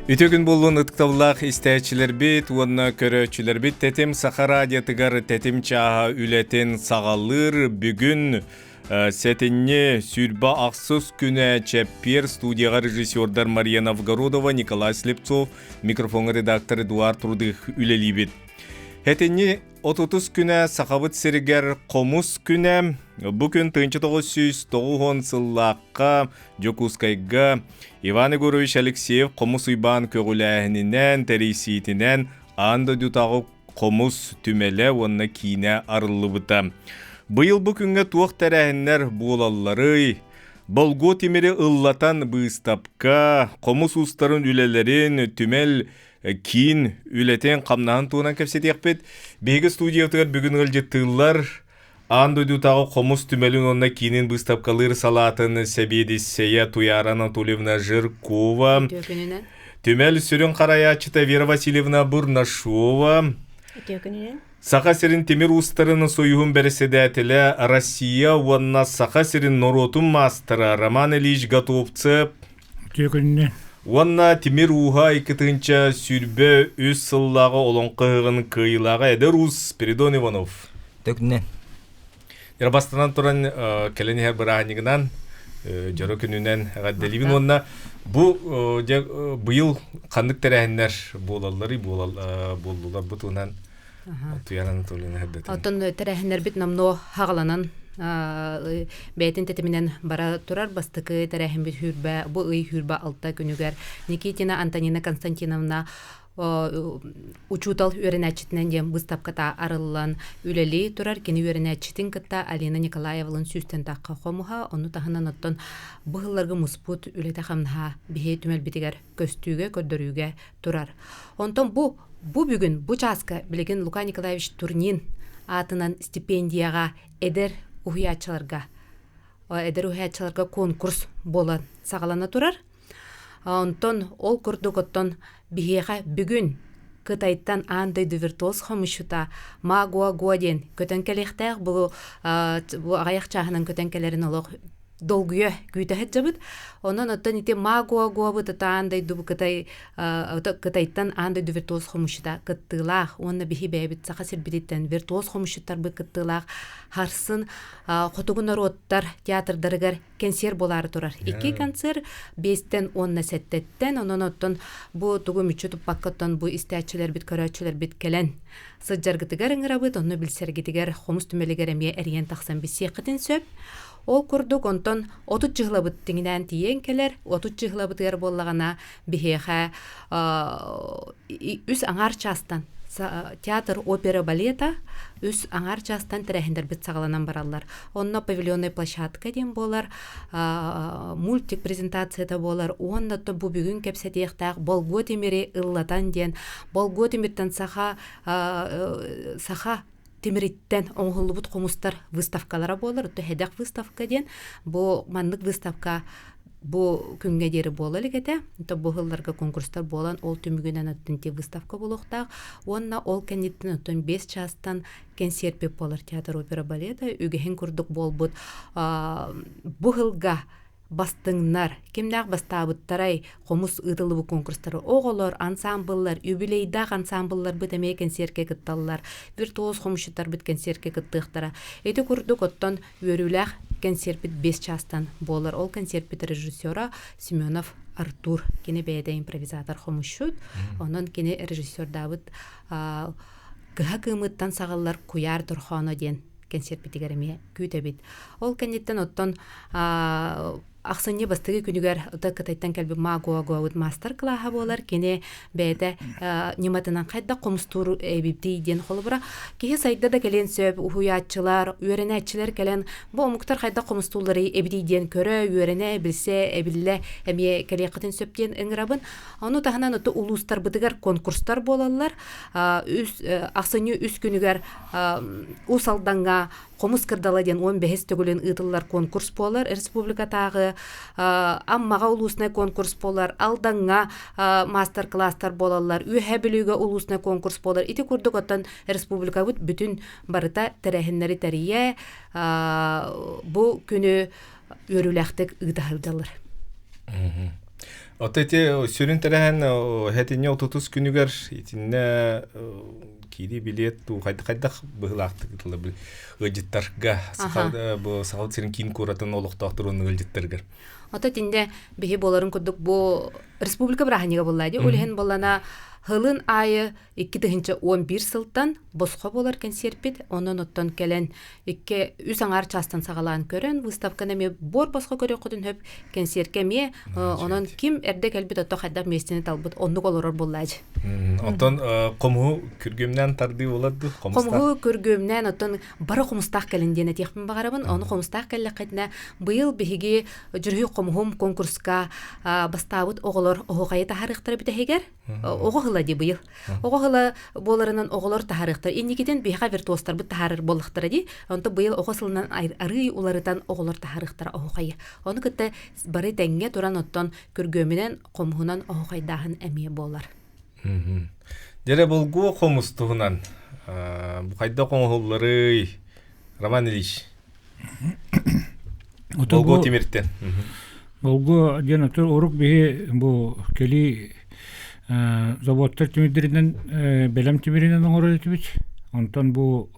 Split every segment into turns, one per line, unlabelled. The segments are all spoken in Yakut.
Үтүө күн буоллун ытыктабыллаах истээччилэрбит уонна көрөөччүлэрбит Тэтим Саха радиотыгар Тэтим чааһа үлэтин саҕалыыр бүгүн сэтинньи сүүрбэ ахсыс күнэ чэппиэр студияҕа режиссердар Мария Новгородова, Николай Слепцов, микрофоҥҥа редактор Эдуард Рудых үлэлиибит. Сэтинньи Отутус күнэ Сахабыт сиригэр Хомус күнэ. Бу күн 1990 сыллаахха Дьокуускайга Иван Егорович Алексеев Хомус Уйбаан көҕүлээһининэн, тэрийсиитинэн аан дойдутааҕы хомус түмэлэ уонна киинэ арыллыбыта. Быйыл бу күҥҥэ туох тэрээһиннэр буолалларый? Болгуо тимири ыллатан быыстапка, хомус уустарын үлэлэрин, түмэл киин үлэтин-хамнаһын туһунан кэпсэтиэхпит. Биһиги студиябытыгар бүгүн ыалдьыттыыллар Аан дойдутааҕы хомус түмэлин уонна киинин быыстапкалыыр салаатын сэбиэдиссэйэ Туяра Анатольевна Жиркова, түмэл сүрүн харайааччыта Вера Васильевна Бурнашова, Саха сирин тимир уустарын союһун бэрэссэдээтэлэ Россия уонна Саха сирин норуотун маастара Роман Ильич Готовцев,
Үтүө күнүнэн.
Уонна Тимир Ууһа 2023 сыллааҕы Олоҥхо ыһыаҕын кыайыылааҕа эдэр уус Спиридон Иванов.
Төкүнэн.
Бастатан туран кэлэн иһэр бырааһынньыгынан дьоро күнүнэн эҕэрдэлиибин уонна бу дьэ быйыл ханнык тэрээһиннэр буолалларый буоллулар бу туһунан Туяра Анатольевна эһэрдэтин.
Оттон тэрээһиннэрбит номнуо хаҕаланан бэйэтин тэтиминэн бара турар бастакы тэрээһинбит хүүрбэ бу ый хүүрбэ алта күнүгэр Никитина Антонина Константиновна учуутал үөрэнээччитинэн диэн быыстапката арыллан үлэлии турар кини үөрэнээччитин кытта Алина Николаевалын сүүстэн тахха хомуһа ону таһынан оттон бу сылларга муспут үлэтэ-хамнаһа биһи түмэлбитигэр көстүүгэ көрдөрүүгэ турар онтон бу Бу бүгүн, бу чааска билигин Лука Николаевич Турнин аатынан стипендияҕа эдэр уһуйааччыларга эдэр уһуйааччыларга конкурс буолан саҕалана турар. Онтон ол курдук оттон биһиэхэ бүгүн Кытайтан аан дойду виртуоз хомусчута Ма Гуа Гуа диэн көтөн кэлиэхтээх бу бу аҕыйах чааһынан көтөн кэлэрин олох долгуйа күүтэ сылдьабыт. Онон оттон ити Ма-Гуа-Гуабыт аан дойду Кытай Кытайтан аан дойду виртуоз хомусчута кыттыылаах уонна биһи бэйэбит Саха сирбититтэн виртуоз хомусчуттарбыт кыттыылаах харсын хотугу норуоттар театрдарыгар кэнсиэр буолаары турар. Икки концерт биэстэн уонна сэттэттэн онон оттон бу тугу мүччү туппакка оттон бу истээччилэрбит көрөөччүлэрбит кэлэн сылдьаргытыгар ыҥырабыт онно билсэргитигэр хомус түмэлигэр эмиэ эрийэн тахсан билсиэххитин сөп. Ол курдук онтон 30 чыһылабыт тиҥинээн тиийэн кэлэр, 30 чыһылабытыгар буоллаҕына биһиэхэ үс аҥаар чаастан театр опера балета үс аҥаар чаастан тэрээһиннэрбит саҕаланан бараллар. Онно павильонная площадка диэн буолар, мультик презентацията буолар уонна бу бүгүн кэпсэтиэхтээх Болгуо тимири ыллатан диэн Болгуо тимиртэн саха саха тимириттэн оҥоһуллубут хомустар выставкалара буолар. Оттон Хэдэх выставка диэн бу маннык выставка бу күҥҥэ диэри буола илик этэ. Онтон бу сылларга конкурстар буолан ол түмүгүнэн оттон ити выставка буолуохтаах. Уонна ол кэнниттэн оттон 5 чаастан кэнсиэрпит буолар театр опера балета үгэһин курдук буолбут бу сылга бастыҥнар, кимнээх бастаабыттарай, хомус ыытыллыбыт конкурстары оҕолор, ансаамбыллар, юбилейдаах ансаамбылларбыт эмиэ кэнсиэркэ кытталлар, виртуоз хомусчуттарбыт кэнсиэркэ кыттыахтара. Ити курдук оттон үөрүүлээх кэнсиэрпит 5 чаастан буолар. Ол кэнсиэрпит режиссера Семенов Артур. Кини бэйэтэ импровизатор хомусчут. Онон кини режиссердаабыт кыһа кыымыттан саҕыллар Куйаар дорхооно диэн кэнсиэрпитигэр эмиэ күүтэбит. Ол кэнниттэн оттон ахсынньы бастакы күнүгэр Кытайтан кэлбит Ма Гуа маастар-кылааһа буолар. Кини бэйэтэ ньыматынан хайдах хомустуур эбитий диэн холобура киһи сайда да кэлиэн сөп уһуйааччылар, үөрэнээччилэр кэлэн бу омуктар хайдах хомустуулларый эбитий диэн көрө, үөрэнэ, билсэ, эбиллэ эмиэ кэлиэххитин сөп диэн ыҥырабын. Ону таһынан ото улуустарбытыгар конкурстар буолаллар. Үс ахсынньы үс күнүгэр Уус Алдаҥҥа Хомус кырдала диэн 15 төгүлүн ыытыллар конкурс буолар республикатааҕы Аммаҕа улууснай конкурс буолар Алдаҥҥа маастар-кылаастар буолаллар Үөһээ Бүлүүгэ улууснай конкурс буолар ити курдук оттон республикабыт бүтүн барыта тэрээһиннэри тэрийэ бу күнү үөрүүлээхтик ыыта сылдьаллар.
Ото ити сүрүн тэрээһин хэтинньи отутус күнүгэр итиннэ киирии билиэт дуу хайдах быһыылаахтык ытыллар ыалдьыттарга бу Сахал сирин киин куоратын олохтоохторун ыалдьыттарыгар.
Ото итиннэ биһи буоларын курдук бу республика бырааһынньыга буолла дии. Ол иһин буоллана хылын аайы 2011 сылтан босхо буолар кэнсиэрпит, онон оттон кэлэн икки үс аҥаар чаастан саҕалаан көрөн, выставканы эмиэ буор босхо көрүөххүтүн сөп, кэнсиэркэ эмиэ, онон ким эрдэ кэлбит отто хайдах миэстэни талбыт оннук олорор буоллаачы.
Онтон хомуһу күргүөмнээн тардыы буолар дуу?
Хомуһу күргүөмнээн оттон бары хомустаах кэлин диэн этиэхпин баҕарабын. Ону хомустаах кэллэххитинэ быйыл биһиги Дьүрүһүй хомуһум конкурска бастаабыт оҕолор оһуохайы таһаарыахтара бүтэһигэр. Оҕо ыла дии быйыл. Оҕо ыла буоларынан оҕолор таһаарыахтар. Инникитин биһиэхэ виртуозтарбыт таһаарар буоллахтара дии. Онтон быйыл оҕо сылынан арыый уларытан оҕолор таһаарыахтара оһуохайы. Ону кытта бары тэҥҥэ туран оттон күргүөмүнэн хомуһунан оһуохайдааһын эмиэ буолар.
Дьэрэ болгуо хомус туһунан бу хайдах оҥоһулларый, Роман Ильич? Болгуо тимиртэн.
Болгуо диэн оту урук биһи бу кэлии заводтар тимирдэринэн бэлэм тимиринэн оҥорор этибит. Онтон бу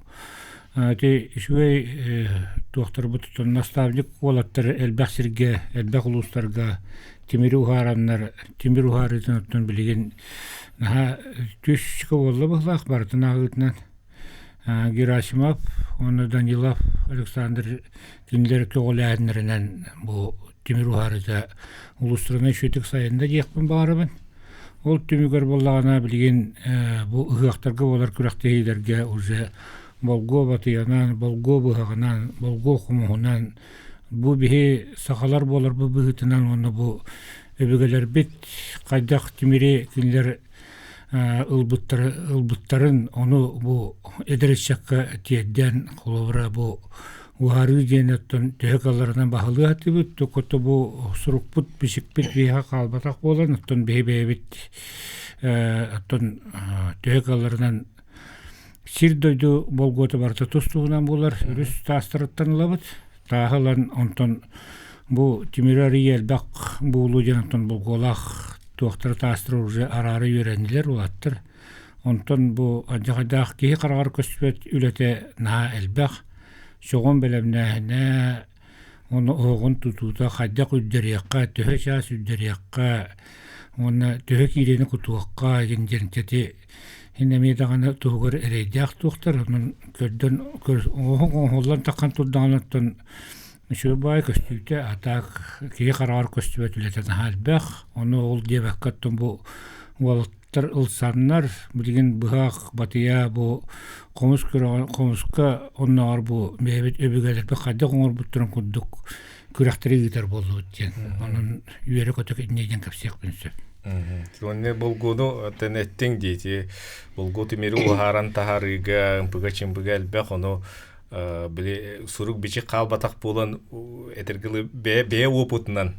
ити үчүгэй туохтарбыт наставник уолаттар элбэх сиргэ, элбэх улуустарга тимири уһаараннар, тимир уһаарыытын оттон билигин наһаа түс буолла быһылаах барытын ааҕыытынан Герасимов уонна Данилов Александр кинилэр көҕүлээһиннэринэн бу тимир уһаарыыта улуустарынан үчүгэйдик сайынна диэхпин баҕарабын. Ол түмүгэр буоллаҕына билигин бу ыһыахтарга буолар күрэхтэһиилэргэ уже болгуо батыйанан, болгуо быһаҕынан, болгуо хомуһунан бу биһи сахалар буоларбыт быһыытынан уонна бу өбүгэлэрбит хайдах тимири кинилэр ылбыттарын ону бу эдэр ыччакка тиэрдэн холобура бу уһаарыы диэн оттон төһө кыалларынан баһылыы сатыыбыт токото бу сурукпут бичикпит биһиэхэ хаалбатах буолан оттон биһи бэйэбит оттон төһө кыалларынан сир дойду болгуота барыта тус туһунан буолар өрүс таастарыттан ылабыт тааһы ылан онтон бу тимири арыйыы элбэх буолуо диэн онтон болгуолаах туохтары таастары уже араара үөрэннилэр улааттар онтон бу алдьархайдаах киһи хараҕар көстүбэт үлэтэ наһаа элбэх сөҕөн бэлэмнээһинэ уонна оһоҕун тутуута хайдах үрдэриэххэ төһө чаас үрдэриэххэ уонна төһө киилэни кутуохха диэн дьэнчэти Ин эмиэ даҕаны туһугар эрэйдээх туохтар, онон көрдөн оҥоһук оҥоһуллан таххан турдаҕына оттон үчүгэй баҕайы көстүүтэ, а так киһи хараҕар көстүбэт үлэтэ наһаа элбэх. Ону ол диэбэккэ оттон бу уолаттар ылсаннар, билигин быһах, батыйа бу хомус күрэҕэ хомуска оннооҕор бу бэйэбит өбүгэлэрбит хайдах оҥорбуттарын курдук күрэхтэри ыытар буоллубут диэн. Онон үөрэ-көтө инньэ диэн кэпсиэхпин сөп.
Уонна булгуну оттон эттиҥ дии булгу тимири уһааран таһаарыыга ымпыга-чымпыга элбэх ону били сурук-бичик хаалбатах буолан этэргэ бэйэ бэйэ уопутунан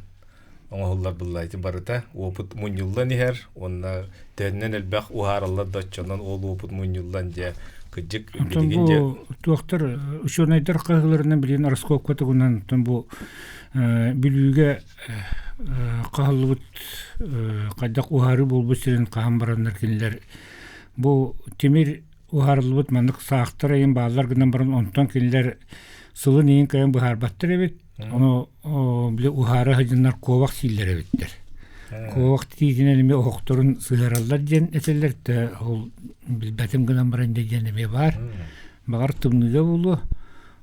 оҥоһуллар булла ити барыта уопут мунньуллан иһэр уонна төһөннөн элбэх уһаараллар да оччонон ол уопут мунньуллан дьэ кырдьык
билигин дьэ туохтар учуонайдар хаһыыларынан билигин раскопка тугунан оттон бу Бүлүүгэ хаһыллыбыт хайдах уһаарыы буолбут сирин хаһан бараннар кинилэр бу тимир уһаарыллыбыт маннык саахтар ыйын бааллар гынан баран онтон кинилэр сылын ыйын кыайан быһаарбаттар эбит ону били уһаара сылдьаннар куобах сииллэр эбиттэр куобах тиитинэн эмиэ оһохторун сыһыараллар диэн этэллэр да ол билбэтим гынан баран диэн эмиэ баар баҕар тымныыга буолуо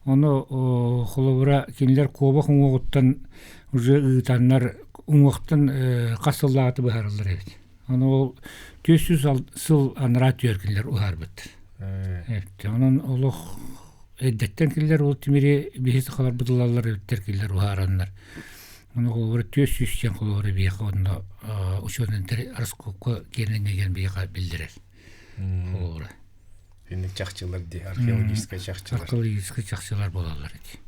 Ону холобура кинилэр куобах уҥуоҕуттан уже ыытаннар уҥуохтан хас сыллааҕыта быһаараллар эбит. Ону ол 400 сыл анараа түөр кинилэр уһаарбыттар. Онон олох эрдэттэн кинилэр ол тимири биһи сахаларбыт ылаллар эбиттэр кинилэр уһаараннар. Ону холобура 400 диэн холобура биһиэхэ онно учуонайдар раскопка киэнэн диэн биһиэхэ биллэрэр. Холобура.
Инник чахчылар дии, археологическай чахчылар.
Археологическай чахчылар буолаллар ити.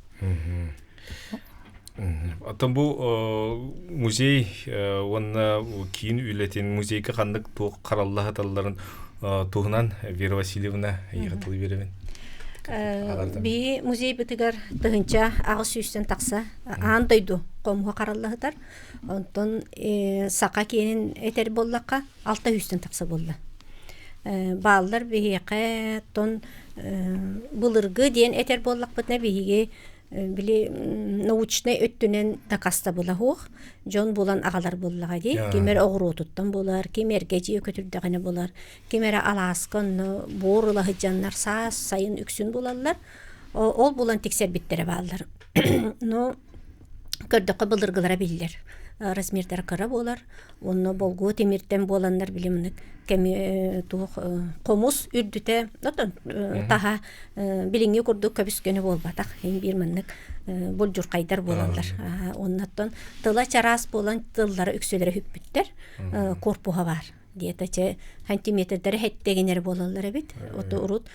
Оттон бу музей уонна киин үлэтин музейга ханнык туох харалла саталларын туһунан Вера Васильевна эйиэхэ тылы биэрэбин.
Биһи музейбытыгар 1800-тэн тахса аан дойду хомуһа хараллаһытар. Онтон саха киэнин этэр буоллахха 600-тэн тахса буолла. Бааллар биһиэхэ тон былыргы диэн этэр буоллахпытына биһиги били научнай өттүнэн дакаастабыла суох дьон булан аҕалар буоллаҕа дии. Ким эрэ оҕуруотуттан булар, ким эргэ дьиэ көтүрдэҕинэ булар, ким эрэ алааска онно буор ыла сылдьаннар саас сайын үксүн булаллар. Ол булан тиксэрбиттэрэ бааллар. Но көрдөххө былыргылара биллэр. Размердара кыра буолар. Онно болгуо тимиртэн буоланнар били мынык кэми туох хомус үрдүтэ отон таһа билиҥҥи курдук көбүскөнө буолбатах. Ин биир маннык булдьурхайдар буолаллар. Оннаттан тыла чараас буолан тыллара үксүлэрэ хүппүттэр. Корпуһа бар. Диэта чэ сантиметрдары хэттэгинэр буолаллар эбит. Ото урут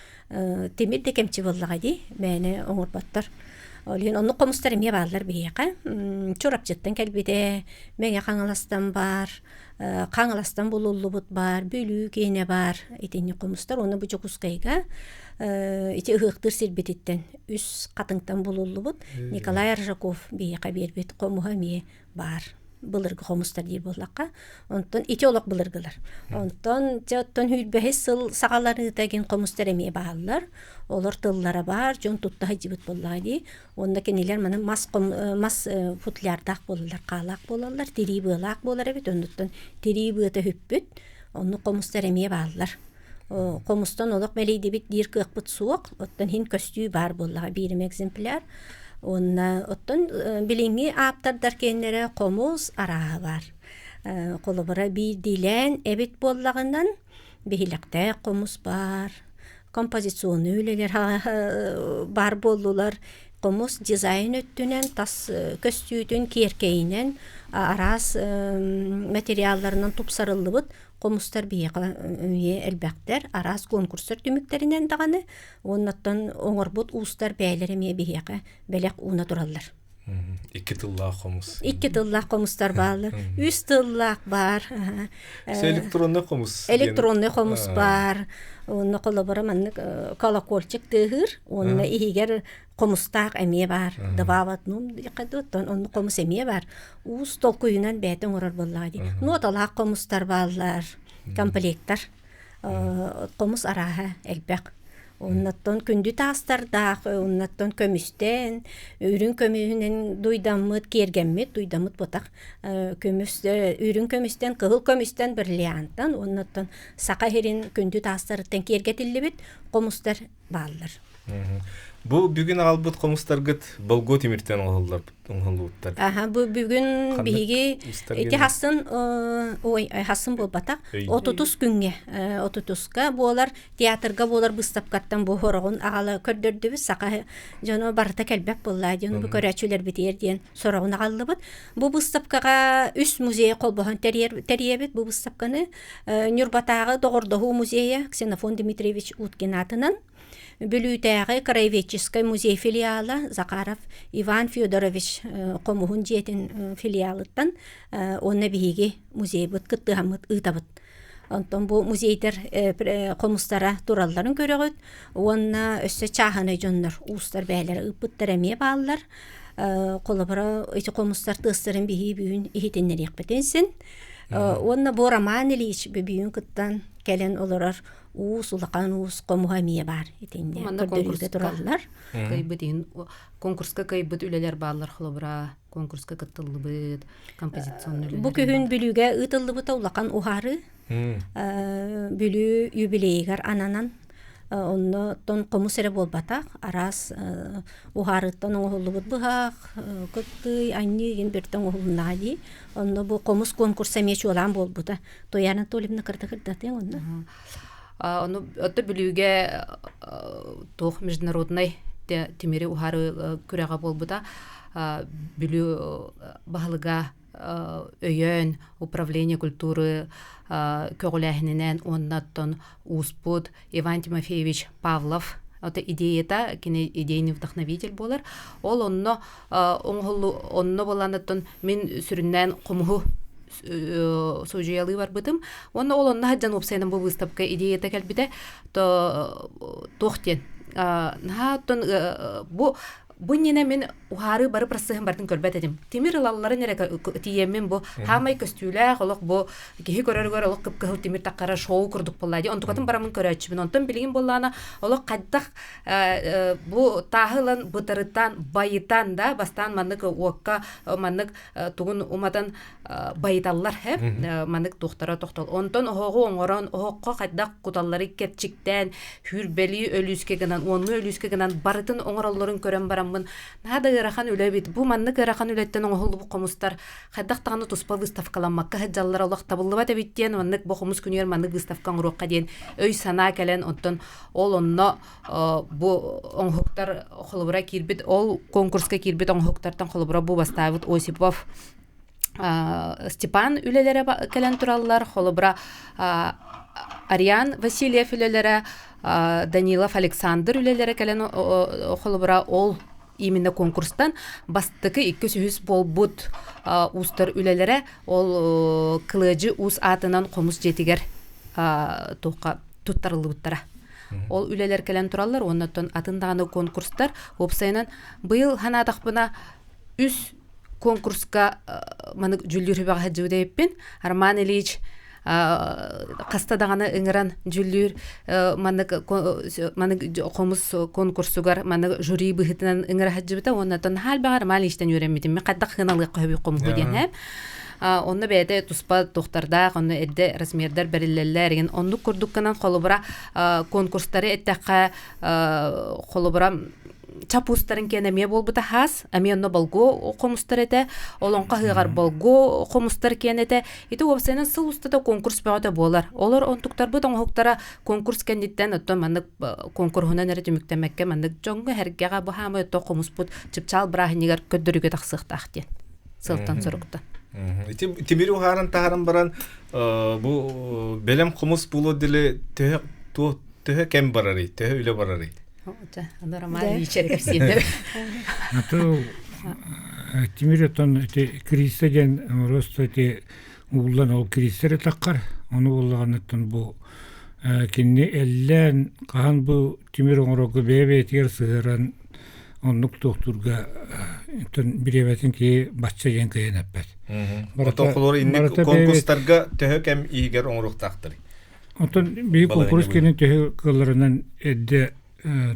тимир да кэмчи буоллаҕа дии мээнэ оҥорботтор. Ол иһин оннук хомустар эмиэ бааллар биһиэхэ. Чурапчыттан кэлбитэ, Мэҥэ Хаҥаластан баар, Хаҥаластан булуллубут баар, Бүлүү киинэ баар итинник хомустар. Уонна бу Дьокуускайга ити ыһыахтыыр сирбититтэн үс хатыҥтан булуллубут Николай Аржаков биһиэхэ биэрбит хомуһа эмиэ баар. Былыргы хомустар диир буоллахха. Онтон ити олох былыргылар. Онтон дьэ оттон сүүрбэһис сыл саҕаланыыта гин хомустар эмиэ бааллар. Олор тыллара баар, дьон тутта сылдьыбыт буоллаҕа дии. Уонна кинилэр маны мас мас футлярдаах буолаллар, хаалаах буолаллар, тирии быалаах буолар эбит. Оннуттан тирии быата сүппүт. Оннук хомустар эмиэ бааллар. Хомустан олох мэлийдибит диир кыахпыт суох. Оттон иһин көстүү баар буоллаҕа биир эмэ экземпляр. Уонна оттон билиҥҥи ааптардар киэннэрэ хомус арааһа баар. Холобура биирдиилээн эбит буоллаҕынан биһилэхтээх хомус баар, композиционнай үлэлэр баар буоллулар. Хомус дизайн өттүнэн тас көстүүтүн киэркэйинэн араас материалларынан тупсарыллыбыт хомустар биһиэхэ эмиэ элбэхтэр, араас конкурстар түмүктэринэн даҕаны уоннаттан оҥорбут уустар бэйэлэрэ эмиэ биһиэхэ бэлэх ууна тураллар.
Икки тыллаах хомус.
Икки тыллаах хомустар бааллар. Үс тыллаах баар.
Электронный хомус.
Электронный хомус баар. Онно холобура маннык колокольчик тыаһыыр. Уонна иһигэр хомустаах эмиэ баар. Два в одном оттон онно хомус эмиэ баар. Уус толкуйунан бэйэтэ оҥорор буоллаҕа дии. Нуоталаах хомустар бааллар, комплектар. Хомус арааһа элбэх. Оннуттан күндү таастардаах, оннуттан көмүстэн, үрүҥ көмүһүнэн дуйдаммыт, киэргэммит, дуйдаммыт ботах көмүс, үрүҥ көмүстэн, кыһыл көмүстэн, бриллиантан, оннуттан саха сирин күндү таастарыттан киэргэтиллибит хомустар бааллар.
Бу бүгүн аҕалбыт хомустаргыт болгуо тимиртэн оҥоһуллубуттар.
Аха, бу бүгүн биһиги ити хассын ой хассын буолбатах отутус күҥҥэ отутуска буолар театрга буолар быыстапкаттан бу хороҕун аҕала көрдөрдүбүт саха дьоно барыта кэлбэт буоллаа диэн бу көрөөччүлэрбитигэр диэн сороҕун аҕаллыбыт. Бу быыстапкаҕа үс музей холбоһон тэрийэбит бу быыстапканы Ньурбатааҕы доҕордоһуу музейа Ксенофонт Дмитриевич Уткин аатынан, Бүлүүтээҕи краеведческай музей филиала Захаров Иван Федорович хомуһун дьиэтин филиалыттан уонна биһиги музейбыт кыттыһаммыт ыытабыт. Онтон бу музейдар хомустара туралларын көрөҕүт уонна өссө чааһынай дьоннор уустар бэйэлэрэ ыыппыттар эмиэ бааллар. Холобура ити хомустар тыастарын биһии бүгүн иһитиннэриэхпитин син. Уонна бу Роман Ильич бүгүн кыттан кэлэн олорор уус улахан уус хомуһа эмиэ баар итиннэ көрдөрүүгэ тураллар.
Кыайбыт иһин конкурска кыайбыт үлэлэр бааллар холобура конкурска кыттыллыбыт композиционный үлэлэр.
Бу күһүн Бүлүүгэ ыытыллыбыта улахан уһаарыы. Бүлүү юбилейыгар ананан Онно оттон хомус эрэ буолбатах, араас уһаарыттан оҥоһуллубут быһах, кыптый, анньыы игин бөртө оҥоһулуннаҕа дии. Онно бу хомус конкурса эмиэ чуолаан буолбута. Туйаана Анатольевна кырата кырдатыаҥ онно?
Ону отто Бүлүүгэ туох международнай тимири уһаарыы күрэҕэ буолбута. Бүлүү баһылыга өйөөн управление культуры көҕүлээһининэн уонна оттон ууспут Иван Тимофеевич Павлов это идеята кини идейный вдохновитель буолар ол онно оҥоһуллу онно буолан оттон мин сүрүннээн хомуһу судьуйалыы барбытым уонна ол онно сылдьан уопсайынан бу выставка идеята кэлбитэ то туох диэн. Наһаа оттон бу Бу иннинэ мин уһаарыы бары процеһын барытын көрбөт этим. Тимир ылалларын эрэ тиийэммин бу хаамай көстүүлээх олох бу киһи көрөрүгэр олох кып-кыһыл тимир таххара шоу курдук буолла дии. Онтукатын бараммын көрөөччүбүн. Онтон билигин буоллаҕына олох хайдах бу тааһы ылан бытарытан, байытан да бастаан маннык уокка маннык тугун уматан байыталлар һэ маннык туохтара тохтол онтон оһоҕу оҥорон оһоххо хайдах куталлары кэрчиктээн хүүрбэлии өлүүскэ гынан уоннуу өлүүскэ гынан барытын оҥороллорун көрөн бараммын наһаа да ыарахан үлэ эбит бу маннык ыарахан үлэттэн оҥоһуллубут хомустар хайдах даҕаны туспа выставкаламмакка сылдьаллар олох табыллыбат эбит диэн маннык бу хомус күнүгэр маннык выставка оҥоруохха диэн өй санаа кэлэн онтон ол онно бу оҥоһуктар холобура киирбит ол конкурска киирбит оҥоһуктартан холобура бу бастаабыт Осипов Степан үлэлэрэ кэлэн тураллар холобура Ариан Васильев үлэлэрэ Данилов Александр үлэлэрэ кэлэн холобура ол именно конкурстан бастакы иккис үһүс буолбут уустар үлэлэрэ ол Кылыадьы уус аатынан хомус дьиэтигэр туохха туттарыллыбыттара. Ол үлэлэр кэлэн тураллар уонна оттон атын даҕаны конкурстар уопсайынан быйыл санаатахпына үс конкурска манык дьүүллүүр сүбэҕэ сылдьыбыт эбиппин. Роман Ильич хаста даҕаны ыҥыран дьүүллүүр маннык маннык хомус конкурсугар маннык жюри быһыытынан ыҥыра сылдьыбыта уонна оттон наһаа элбэҕи Роман Ильичтэн үөрэммитим. Мин хайдах сыаналыахха сөбүй хомуһу диэн һэ. Онно бэйэтэ туспа тухтардаах, онно эрдэ размердар бэриллэллэр игин оннук курдук гынан холобура конкурстары эттэххэ холобура чапустарын киэн эмиэ буолбута хаас эмиэ онно болгуо хомустар этэ олоҥхо ыһыаҕар болгуо хомустар киэн этэ ити уопсайынан сыл устата конкурс бөҕөтө буолар олор онтуктарбыт оҥоһуктара конкурс кэнниттэн оттон маннык конкурһунан эрэ түмүктэммэккэ маннык дьоҥҥо сэргэҕэ бу хаамай оттон хомуспут чыпчаал бырааһынньыгар көрдөрүүгэ тахсыахтаах диэн сылтан соруктан.
Ити тимири уһааран таһааран баран бу бэлэм хомус буолуо дили төһө төһө кэм барарый, төһө үлэ барарый?
Аны Роман Ильич эрэ кэпсиэн
Аты тимир отон ити кириисэ диэн просто ити ууллан ол кириисэ эрэ таххар ону буоллаҕыныттан бу кинини эллээн хаһан бу тимир оҥорорго бэйэ-бэйэтигэр сыһыаран оннук туохтуурга бириэмэтин киһи бачча диэн кыайан эппэт.
Барыта инник конкурстарга төһө кэм иһигэр оҥоруохтаахтарый?
Онтон биһи конкурс кэннин төһө кыалларынан эрдэ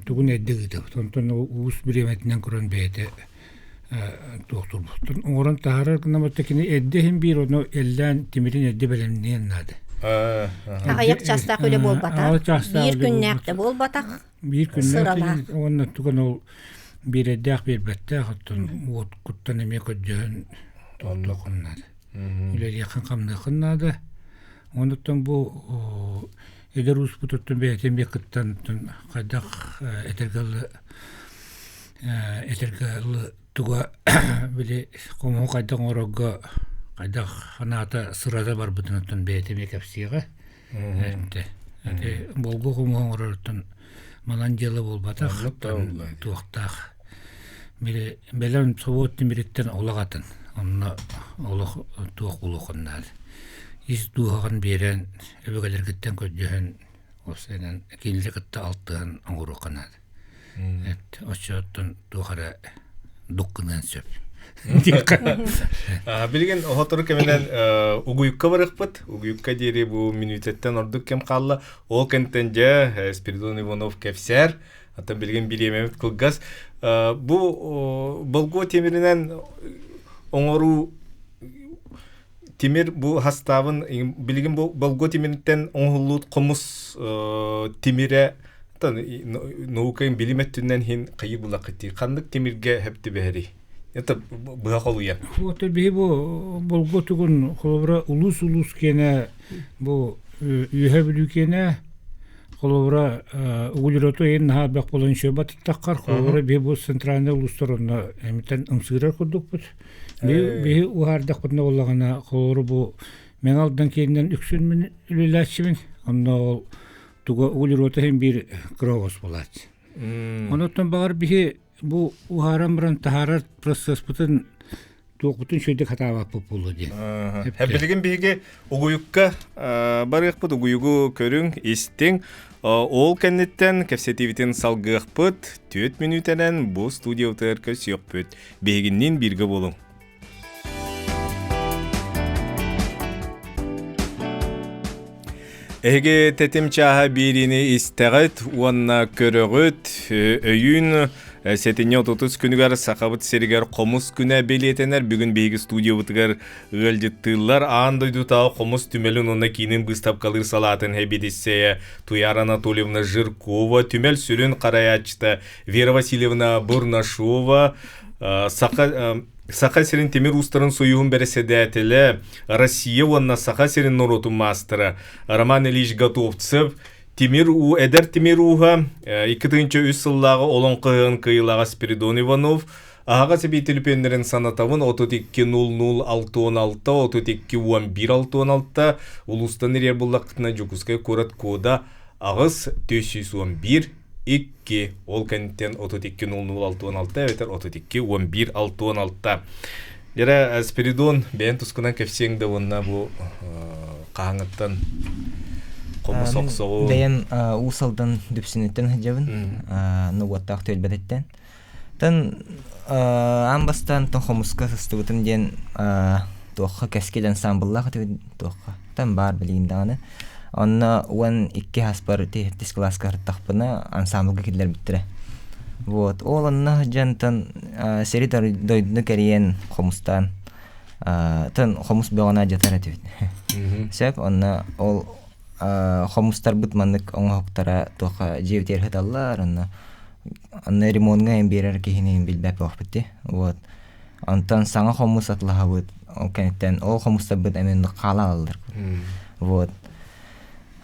тугун эрдэ ыытабыт. Онтон уус бириэмэтинэн көрөн бэйэтэ туохтурбут. Оҥорон таһаарар гына кини эрдэ иһин биир ону эллээн тимирин эрдэ бэлэмниэн наада.
Аҕыйах чаастаах үлэ буолбатах. Биир күннээх да буолбатах.
Биир күннээх уонна тугун ол биэрэйдээх биэрбэттээх оттон уот куттан эмиэ көрдөһөн туохтуоххун наада. Үлэлиэххин хамныаххын наада. Онуттан бу эдэр ууспут оттон бэйэтин эмиэ кыттан хайдах этэргэ этэргэ туга били хомуһу хайдах оҥорорго хайдах санаата сырата барбытын оттон бэйэтэ эмиэ кэпсиэҕэ. Ити болгу хомуһу оҥороруттан манан дьыала буолбатах туохтаах били бэлэм собуот тимириттэн олох атын онно олох туох булуоххун наада ис дууһаҕын биэрэн өбүгэлэргиттэн көрдөһөн уопсайынан кинилэри кытта алтыһан оҥоруохха наада оччоттон туох эрэ дук гыныан сөп
Билигин оһотору кэминэн угуйукка барыахпыт. Угуйукка диэри бу мүнүүтэттэн ордук кэм хаалла. Ол кэнтэн дьэ Спиридон Иванов кэпсээр. Атын билигин бириэмэбит кылгас. Бу болгуо тимиринэн оҥоруу тимир бу хастаабын билигин бу болгуо тимириттэн оҥоһуллубут хомус тимирэ наука билим өттүнэн хин хайы булакыти ханнык тимиргэ хөп түбэһэрий это быһа холуйа
Вот биһи бу болгуо тугун холобура улуус улуус киэнэ бу үөһэ бүлүү киэнэ холобура углероту иһин наһаа элбэх буолан еще батыттаххар холобура биһи бу центральный улуустар онно эмитэн ымсыырар курдукпут Биһи уһаардахпытына буоллаҕына, холобура бу Мэҥэ Алдан киининэн үксүн мин үлэлээччибин. Онно ол туга углерота иһин биир кыра оҕус буолааччы. Онуттан баҕар биһи бу уһааран баран таһаарар процесспытын туохпутун үчүгэйдик хатаабаппыт буолуо диэн.
Билигин биһиги угуйукка барыахпыт угуйугу көрүҥ, истиҥ. Ол кэнниттэн кэпсэтиибитин салгыахпыт. Түөрт мүнүүтэнэн бу студиябытыгар көрсүөхпүт. Биһигинниин бииргэ буолуҥ. Эһиги тэтим чааһа биэриини истэҕит уонна көрөҕүт. Өйүүн сэтинньи 30 күнүгэр Сахабыт сиригэр хомус күнэ бэлиэтэнэр. Бүгүн биһиги студиябытыгар ыалдьыттыыллар. Аан дойдутааҕы хомус түмэлин уонна киинин быыстапкалыыр салаатын сэбиэдиссэйэ Туяра Анатольевна Жиркова, түмэл сүрүн харайааччыта Вера Васильевна Бурнашова, Саха Саха сирин тимир уустарын союһун бэрэссэдээтэлэ, Россия уонна Саха сирин норуотун маастара Роман Ильич Готовцев, Тимир уу эдэр тимир ууһа, 2003 сыллааҕы Олоҥхо ыһыаҕын кыайыылааҕа Спиридон Иванов, аһаҕас эбии түлүпүөннэрин санатабын 32 00 66 32 11 66 улуустан ириэр буллаххытына Дьокуускай куорат кода 8 411 2 ол кэнниттэн 32 00 66 эбэтэр 32 11 66 Дьэрэ Спиридон бэйэн тускунан кэпсиэҥ да уонна бу хаһаҥыттан хомус охсоҕу
Бэйэм Уус Алдан Дүпсүнүттэн сылдьабын, Нугуоттаах түөлбэтиттэн. Тан аан бастаан тон хомуска сыстыбытым диэн туохха кэскил ансамбллаах этибит туохха тан баар билигин даҕаны. Онно 12 хаспар тиһэттис кылааска сырыттахпына ансамблга киллэрбиттэрэ. Вот ол онно сылдьантан сири дойдуну кэрийэн хомустаан тан хомус бөҕөнө алдьатар этибит. Сөп онно ол хомустарбыт маннык оҥоһуктара туохха дьиэбитигэр сыталлар онно онно ремонтҥа биэрэр киһини билбэт буолбут дии. Вот онтон саҥа хомус атлаһабыт ол кэнниттэн ол хомустарбыт эмиэ хаалан алаллар. Вот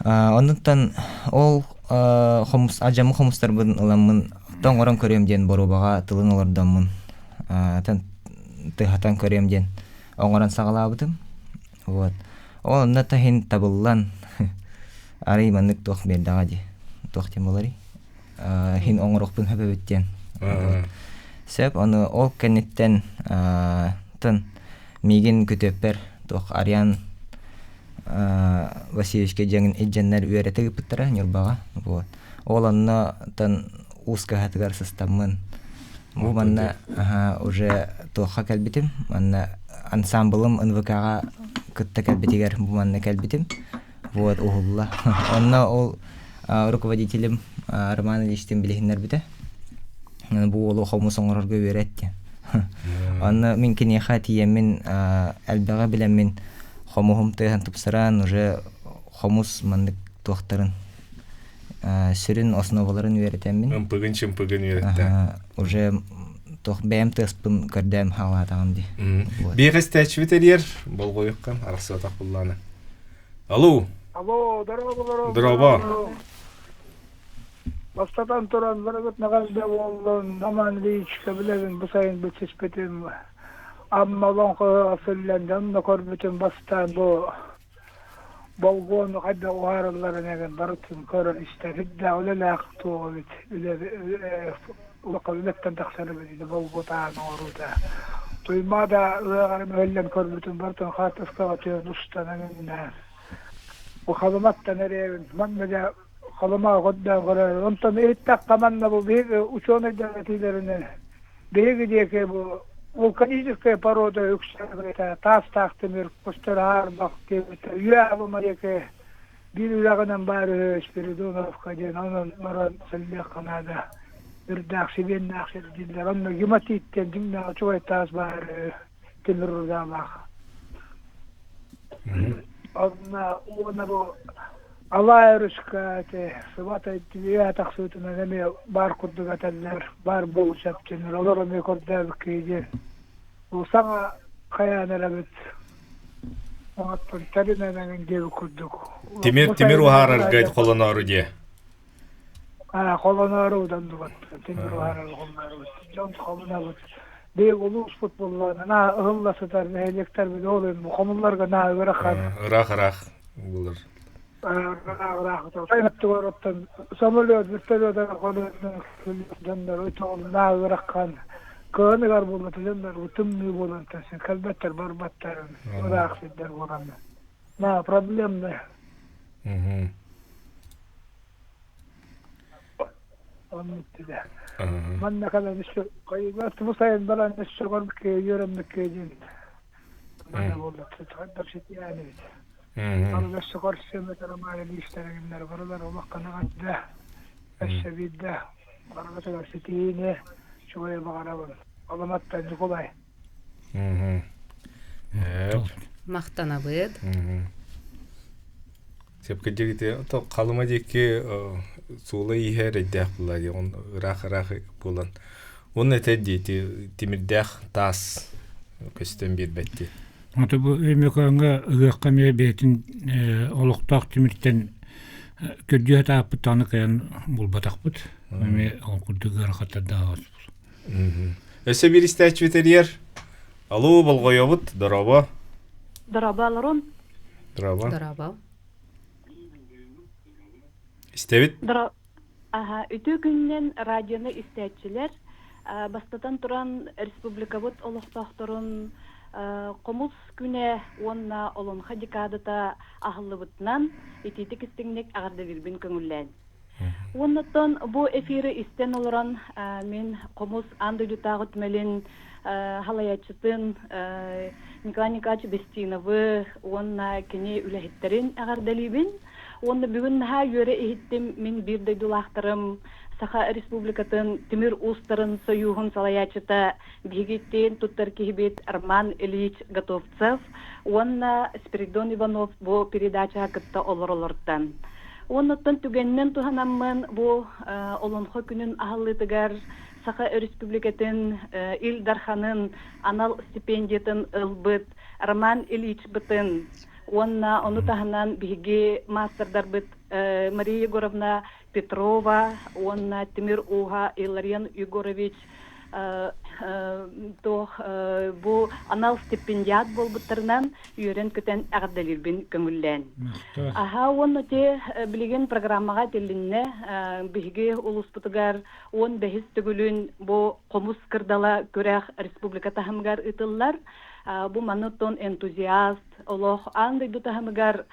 оннуттан ол хомус адьаммыт хомустарбын ыламмын тоҥорон көрүөм диэн боруобаҕа тылын олордоммун тыһатан көрүөм диэн оҥорон саҕалаабытым. Вот. Ол онно таһын табыллан арый маннык туох биэрдэҕэ дии. Туох диэн буоларый? Иһин оҥоруохпун сөп эбит диэн. Сөп, ону ол кэнниттэн тын миигин күтүөппэр туох Ариан Васильевичка дьиэҥин илдьэннэр үөрэтэ ыыппыттара Ньурбаҕа. Вот. Ол онно тан уус кыһатыгар сыстаммын бу манна уже туохха кэлбитим манна ансамблым НВК-ҕа кытта кэлбитигэр бу манна кэлбитим вот уһулла онно ол руководителим Роман Ильичтин билиһиннэрбитэ бу уолу хомус оҥорорго үөрэт диэн онно мин киниэхэ тиийэммин элбэҕи билэммин хомуһум тыаһын тупсаран уже хомус маннык туохтарын сүрүн основаларын үөрэтэммин
ымпыгын-чымпыгын үөрэттэ
уже туох бэйэм тыаспын көрдөөн хаалаатаҕым дии
Биэҕэ истээччибит эрийэр болҕойукка арахсыбатах буллаана Алло
Алло, дорооболору.
Дорообо.
Бастатан туран барыгыт наҕарда буоллун, Роман Ильичка билэбин бу сайын билсиспитим. Амма олоҥхо сыллан дьонно көрбүтүм бастаан бу болгуону хайдах уһааралларын эҥин барытын көрөн истэр үрдээх үлэлээх туох эбит үлэ улахан үлэттэн тахсар эбит ити болгуотаан оҥоруута Туймаада ыаҕарын өһүллэн көрбүтүм барытын хаартыскаҕа түһэн устан эҥиннээн бу Халыматтан эрэбин манна дьэ Халыма көрдөөн көрөр онтон иһиттэххэ манна бу биһиги учуонайдар этиилэринэн Биһиги диэки бу вулканическая порода үксэ таастаах тимир көстөр аарбах диэбитэ үйэ абыма диэки биир үрэҕинэн баар үһү Спиридоновка диэн онон баран сылдьыахха наада үрдээх сибиэннээх сир дииллэр онно гематит диэн дьиҥнээх үчүгэй таас баар үһү тимир рудалаах онно уонна бу Алаа өрүскэ ити сыбата үө тахсыбытынан эмиэ баар курдук этэллэр, баар буолу сөптөнөр, олор эмиэ көрдөөбүккэ диэн. Бу саҥа хайаан эрэбит оҥоттон тэринэн эҥин диэбит курдук.
Тимир тимир уһаарарга холоноору диэ.
Аа, холоноору уданнубат. Тимир уһаарар холоноору. Дьон хомунабыт. Биһиги улууспут буоллаҕына, наа ыһылла сытар нэһилиэктэрбит ол хомулларга наа ыарахан.
Ыраах-ыраах булар.
Оттон самолет, вертолет дьоннор наа ыарахан кыаныгар буолла дьоннор тымныы буолан тахсан кэлбэттэр барбаттар ыраах сирдэр буолан на проблемно. Оннук Манна кэлэн өссө бу сайын баран өссө көрбүккэ үөрэммиккэ диэн манна буолла хайдах ситиһэн эбит. Аны өссө көрсөмөт Роман Ильичтэригиннэр барылар улаххана гадда өссө биирдэ барыбытыгар ситиһиини үчүгэй баҕарабын. Аламаттан Ньукулай.
Махтанабыт.
Сөпкө дьигити то халыма диэки суола иһэ эрэйдээх буолла дии он ыраах-ыраах буолан уонна этэ дии тимирдээх таас көстөн биэрбэт дии.
Ото бу Өймөкөөҥҥө ыһыахха эмиэ бэйэтин олохтоох тимиртэн көрдүү сатааппыт даҕаны кыайан булбатахпыт. Эмиэ ол курдук ыарахаттардаах
Өссө биир истээччибит эрийэр. Алло, болҕойобут, дорообо.
Дорообо, олорун.
Дорообо.
Дорообо.
Истэбит?
Дро... Аха, үтүө күнүнэн радионы истээччилэр. Бастатан туран, республикабыт олохтоохторун Хомус күнэ уонна Олонхо декадата аһыллыбытынан итиитик истиҥник эҕэрдэлиирбин көҥүллээн. Уоннаттан бу эфиры истэн олорон мин Хомус аан дойдутааҕы түмэлин халайааччытын Николай Николаевич Бестиновы уонна кини үлэһиттэрин эҕэрдэлиибин. Уонна бүгүн наһаа үөрэ иһиттим мин биир дойдулаахтарым Саха Республикатын Тимир уустарын сойууһун салайааччыта биһигиттэн туттар киһибит Роман Ильич Готовцев уонна Спиридон Иванов бу передачаҕа кытта олоролортон. Уоннаттан түгэнинэн туһанаммын бу Олонхо күнүн аһыллыытыгар Саха Өрөспүүбүлүкэтин Ил Дарханын анал стипендиятын ылбыт Роман Ильичбытын уонна ону таһынан биһиги маастардарбыт Мария Егоровна Петрова уонна Тимир Ууһа Илларион Егорович туох бу анал стипендиат буолбуттарынан үөрэн-көтөн эҕэрдэлиирбин көҥүллээн. Аха уонна те билигин программаҕа этилиннэ биһиги улууспутугар 15 төгүлүн бу хомус кырдала күрэх республика таһымыгар ыытыллар. Бу манытон энтузиаст олох аан дойду таһымыгар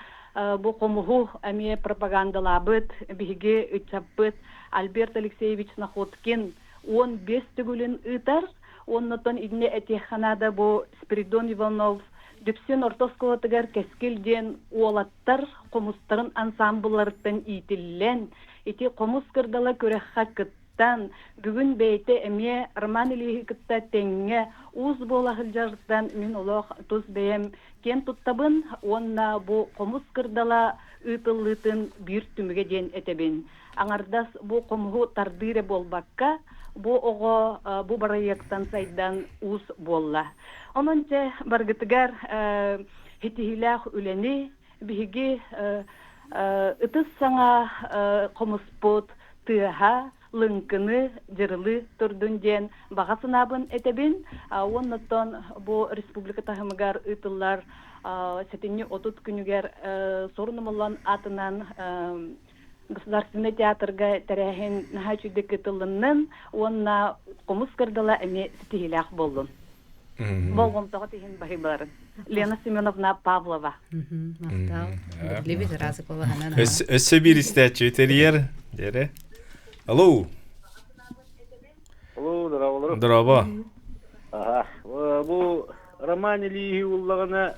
бу хомуһу эмиэ пропагандалаабыт биһиги ыччаппыт Альберт Алексеевич Находкин 15 төгүлүн ыытар. Оннотон иннэ этиэххэ наада бу Спиридон Иванов Дүпсүн орто оскуолатыгар Кэскил диэн уолаттар хомустарын ансаамбылларыттан иитиллэн, ити хомус кырдала күрэххэ кыттан, бүгүн бэйэтэ эмиэ Роман Ильиһи кытта тэҥҥэ уус буола сылдьарыттан мин олох тус бэйэм киэн туттабын уонна бу хомус кырдала ыытыллыытын биир түмүгэ диэн этэбин. Аҥардас бу хомуһу тардыы эрэ буолбакка, бу оҕо бу бырайыактан сайдан уус буолла. Онон дьэ баргытыгар ситиһиилээх үлэни биһиги ытыс саҥа хомуспут тыаһа лыҥкыны, дьырылыы турдун диэн баҕа санаабын этэбин. Уоннаттан бу республика таһымыгар ыытыллар сэтинньи 30 күнүгэр Сорунумуллан аатынан Государственнай театрга тэрээһин наһаа үчүгдүк ыытыллыннын уонна хомус кырдала эмиэ ситиһиилээх буоллун. Болҕомтоҕо тиһин баһыйбаларын. Лена Семеновна Павлова.
Махтал. Биллибит ыраазы куолаһынан.
Өссө биир истээччи тэрийэр. Дere. Алло.
Алло, здорово.
Здорово.
Ага. Бу Роман Ильич уллаҕына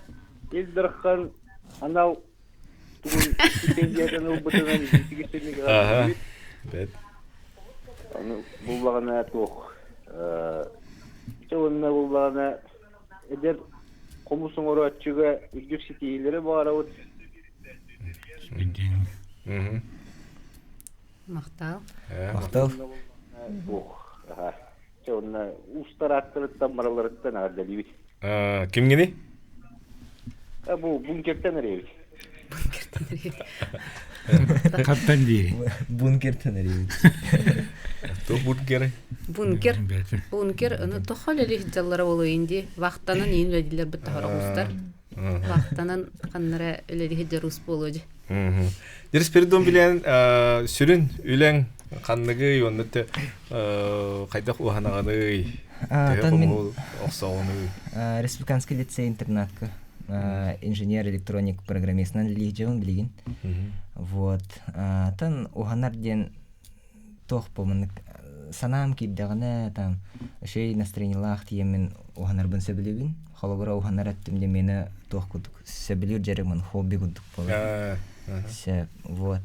Ил Дархан анал Стипендиятын ылбытынан
Аха. Бэт.
Аны буллаҕына туох чэ уонна буллаҕына эдэр хомус оҥорооччуга үрдүк ситиһиилэри баҕарабыт.
Махтал.
Махтал.
Туох аха. Чэ уонна уустар ааттарыттан барыларыттан эҕэрдэлиибит.
Кимҥиний?
Бу бункертан эрэбит.
Бункертан эрэбит.
Хантан дии?
Бункертан эрэбит.
Туох бункеры?
Бункер. Бункер, аны тохол элих дьаллара болуйун ди. Вахтанан иин үлэлилер бит тахара устар. Вахтанан ханнара үлэлиһи дьарус болуо дьи.
Дирис Спиридон билэн сүрүн үлэҥ ханныгый уонна хайдах уһанаҕыный? Төһө охсоҕунуй?
Республиканский лицей интернатка инженер электроник программистынан лиһдьэбин билигин. Вот. Тан уһанар диэн Туох бу маннык санаам киирдэҕинэ там үчүгэй настроениелаах тиийэммин уһанарбын сөбүлүүбүн. Холобура уһанар өттүм дьэ миэнэ туох курдук сөбүлүүр дьарыгым хобби курдук буолар. Сөп, вот.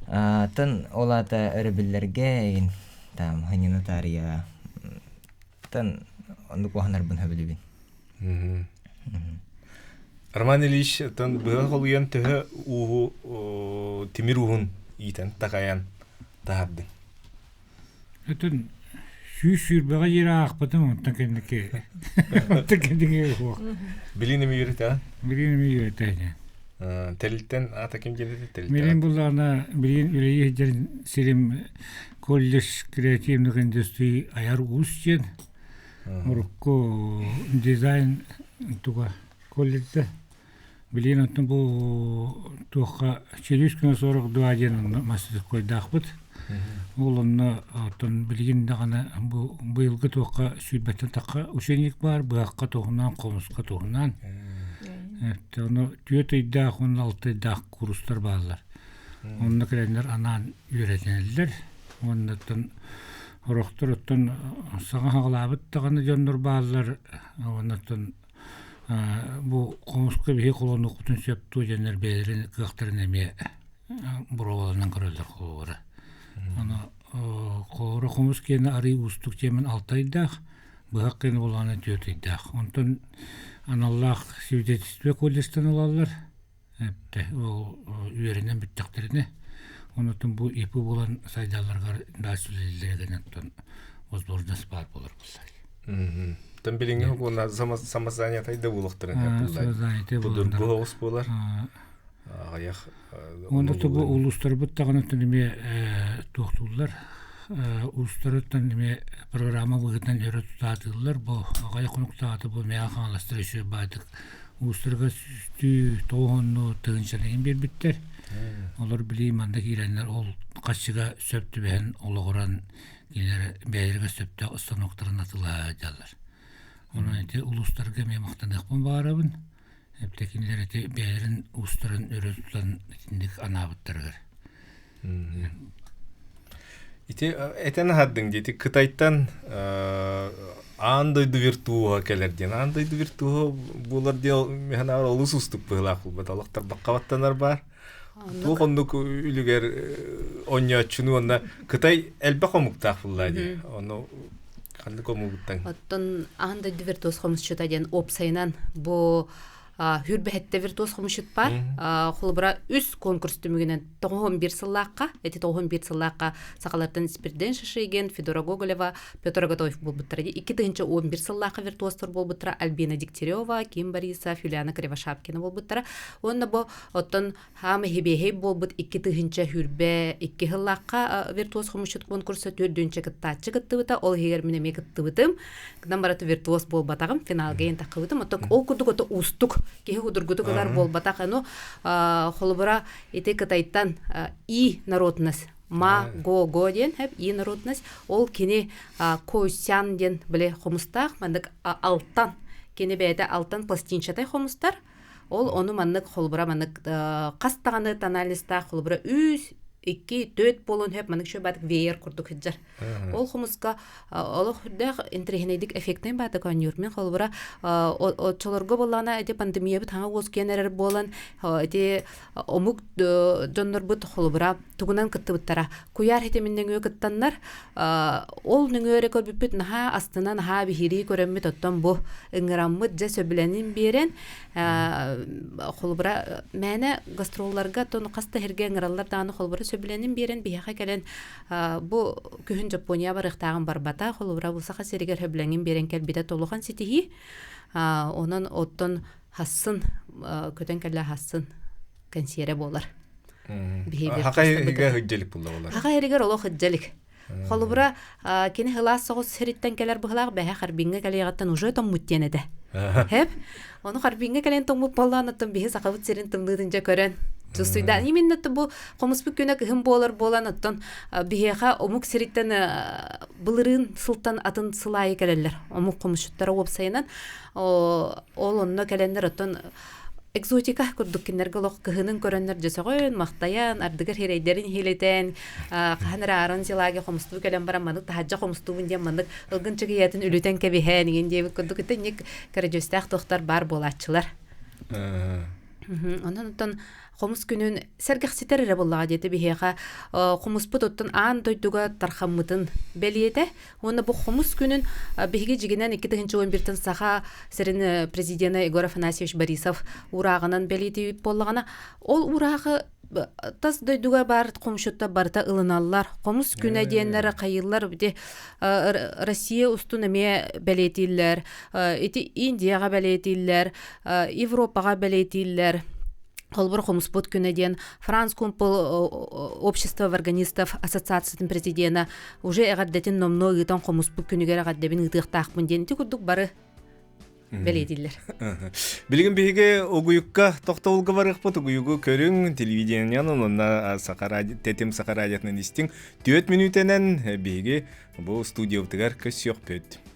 Тан ол аата өрөбүллэргэ эйин там ханьына таарыйа тан оннук уһанарбын сөбүлүүбүн.
Роман Ильич тан быһа холуйан төһө ууһу тимир ууһун иитэн такайан таһардын?
Өтөн 120-ҕэ диэри аахпытым, онтон кэнники онтон кэнники суох.
Билин эми үөрэтэ?
Билин эми үөрэтэ.
Тэрилтэн аата ким диэн
тэрилтэн? Билин буллаҕына билин үлэлии сылдьар сирим колледж креативных индустрий айар уус диэн Урукку дизайн туга колледжа билигин оттон бу туохха челюсть күнэ 42 диэн онно мастерскойдаахпыт. Ол онно оттон билигин даҕаны бу быйылгы туохха сүүрбэттэн тахха ученик баар, быһахха туһунан, хомуска туһунан. Ону түөрт ыйдаах уонна алта ыйдаах курстар бааллар. Онно кэлэннэр анаан үөрэтинэллэр. Уонна оттон Сорохтор оттон саҥа саҕалаабыт даҕаны дьоннор бааллар уонна оттон бу хомуска биһи холонуохпутун сөп дуо диэннэр бэйэлэрин кыахтарын эмиэ боруобаланан көрөллөр холобура. Ону холобура хомус киэнэ арыый уустук диэмин алта ыйдаах, быһах киэнэ буоллаҕына түөрт ыйдаах. Онтон аналлаах свидетельство колледжтан ылаллар. Ол үөрэнэн бүттэхтэринэ, онтон бу ИП буолан сайдалларыгар дальше оттон возможность баар буолар буоллар.
Тон билиҥҥи уонна самозанятый да буолуохтарын
Самозанятый
Будургу оҕус буолар. Аҕыйах
Онно бу улуустарбыт даҕаны эмиэ туохтууллар. Улуустарыттан эмиэ программа быһыытынан өрө тутаатыыллар. Бу аҕыйах хонуктааҕыта бу Мэҥэ Хаҥаластар үчүгэй баайдык Уустарга сүүстүү тоҕуһунну тыһыынчаларын биэрбиттэр. Олор билии манна киирэннэр ол харчыга сөп түбэһэн олоҕуран кинилэр бэйэлэригэр сөптөөх станоктарын атыылаһа сылдьаллар. Онон ити улуустарга эмиэ махтаныахпын баҕарабын. Эбэтэр кинилэр ити бэйэлэрин уустарын өрө тутан итинник анаабыттарыгар.
Ити этэн аһардыҥ дии, ити Кытайтан аан дойду виртуоһа кэлэр диэн. Аан дойду виртуоһа буолар диэн миһанаар олус уустук быһыылаах буолбат. Олохтор бакка баттанар баар. Туох оннук үлүгэр онньооччуну уонна Кытай элбэх омуктаах буллаа дии. Ону ханнык омугуттан?
Оттон аан дойду виртуоз хомусчута диэн уопсайынан бу Хүрбэһэттэ виртуоз хомусчут бар. Холобура үс конкурс түмүгүнэн 91 сыллаахха, эти 91 сыллаахха сахалартан Спирден Шишигин, Федора Гоголева, Петр Готоев буолбуттара. 2011 сыллаахха виртуозтар буолбуттара Альбина Дегтярева, Ким Борисов, Юлиана Кривошапкина буолбуттара. Уонна бу оттон хаама хибиэһэй буолбут 2022 сыллаахха виртуоз хомусчут конкурса төрдүнчэ кыттааччы кыттыбыта. Ол иһигэр мин эмиэ кыттыбытым. Гынан барата виртуоз буолбатаҕым, финалга иэн таххыбытым. Оттон ол курдук ото уустук киһи худургутук ылар буолбатах. Ону холобура ити Кытайтан и народность ма го го диэн хэп и народность ол кини койсян диэн били хомустаах маннык алтан кини бэйэтэ алтан пластинчатай хомустар ол ону маннык холобура маннык хас даҕаны тональностаах холобура үс икки төрт буолуон сөп маннык шөбатык веер курдук сылдьар Ол хомуска олох үрдээх интэриэһинэйдик эффектнэй баатык оонньуур. Мин холобура оччолорго буоллаҕына ити пандемиябыт хаҥа уоскуйан эрэр буолан ити омук дьоннорбут холобура тугунан кыттыбыттара. Куйаар хитимин нөҥүө кыттаннар ол нөҥүө эрэ көрбүппүт наһаа астына наһаа биһирии көрөммүт оттон бу ыҥыраммыт дьэ сөбүлэнин биэрэн холобура мээнэ гастролларга оттон хас да сиргэ ыҥыраллар даҕаны холобура сөбүлэнин биэрэн биһиэхэ кэлэн Бу күһүн Дьоппуонуйа барыахтааҕын барбата, холобура бу Саха сиригэр сөбүлэҥин биэрэн кэлбитэ толухан ситиһии. Онон оттон хассын көтөн кэллэ хассын кэнсиэрэ буолар.
Хака эригэр хыдьалик буолла болар.
Хака эригэр олох хыдьалик. Холобура кини хылаас соҕус сириттэн кэлэр быһылаах бэһэ Харбиҥҥа кэлиэҕиттэн уже тоҥмут диэн этэ. Хэп. Ону Харбиҥҥа кэлэн тоҥмут буоллаан оттон биһи Сахабыт сирин тымныытын дьэ көрөн Чувствуйдаан именно бу хомуспут күнэ кыһын буолар буолан оттон биһиэхэ омук сириттэн былырыын сылтан атын сыл аайы кэлэллэр омук хомусчуттара уопсайынан ол онно кэлэннэр оттон. Экзотика курдук кинилэргэ олох кыһынын көрөннөр дьөсөҕөн, махтайан, ардыгар хирэйдэрин иһилэтэн, хаһан эрэ Аарон Силаги хомустуу кэлэн баран маннык таһырдьа хомустуубун диэн маннык ылгын чыгыйатын үлүтэн кэбиһэн иҥин диэбит курдук итинник көрөдьүөстээх туохтар баар буолааччылар. Онон оттон хомус күнүн сэргэхситэр эрэ буоллаҕа диэтэ биһиэхэ хомуспут оттон аан дойдуга тархаммытын бэлиэтэ. Уонна бу хомус күнүн биһиги дьигинэн 2011 Саха сирин президена Егор Афанасьевич Борисов уурааҕынан бэлиэтиибит буоллаҕына, ол уурааҕы тас дойдуга баар хомусчуттар барыта ылыналлар. Хомус күнэ диэннэр хайыыллар ити Россия устун эмиэ бэлиэтииллэр, ити Индияҕа бэлиэтииллэр, Европаҕа бэлиэтииллэр. Холобур, хомуспут күнэ диэн Франц Кумпол общество варганистов ассоциациятын президена уже эҕэрдэтин номнуо ыытан хомуспут күнүгэр эҕэрдэбин ыытыахтаахпын диэн ити курдук бары бэлиэтииллэр.
Билигин биһиги угуйукка тохтобулга барыахпыт. Угуйугу көрүҥ, телевидениенан уонна Саха Тэтим Саха радиотынан истиҥ. 4 мүнүүтэнэн биһиги бу студиябытыгар көрсүөхпүт.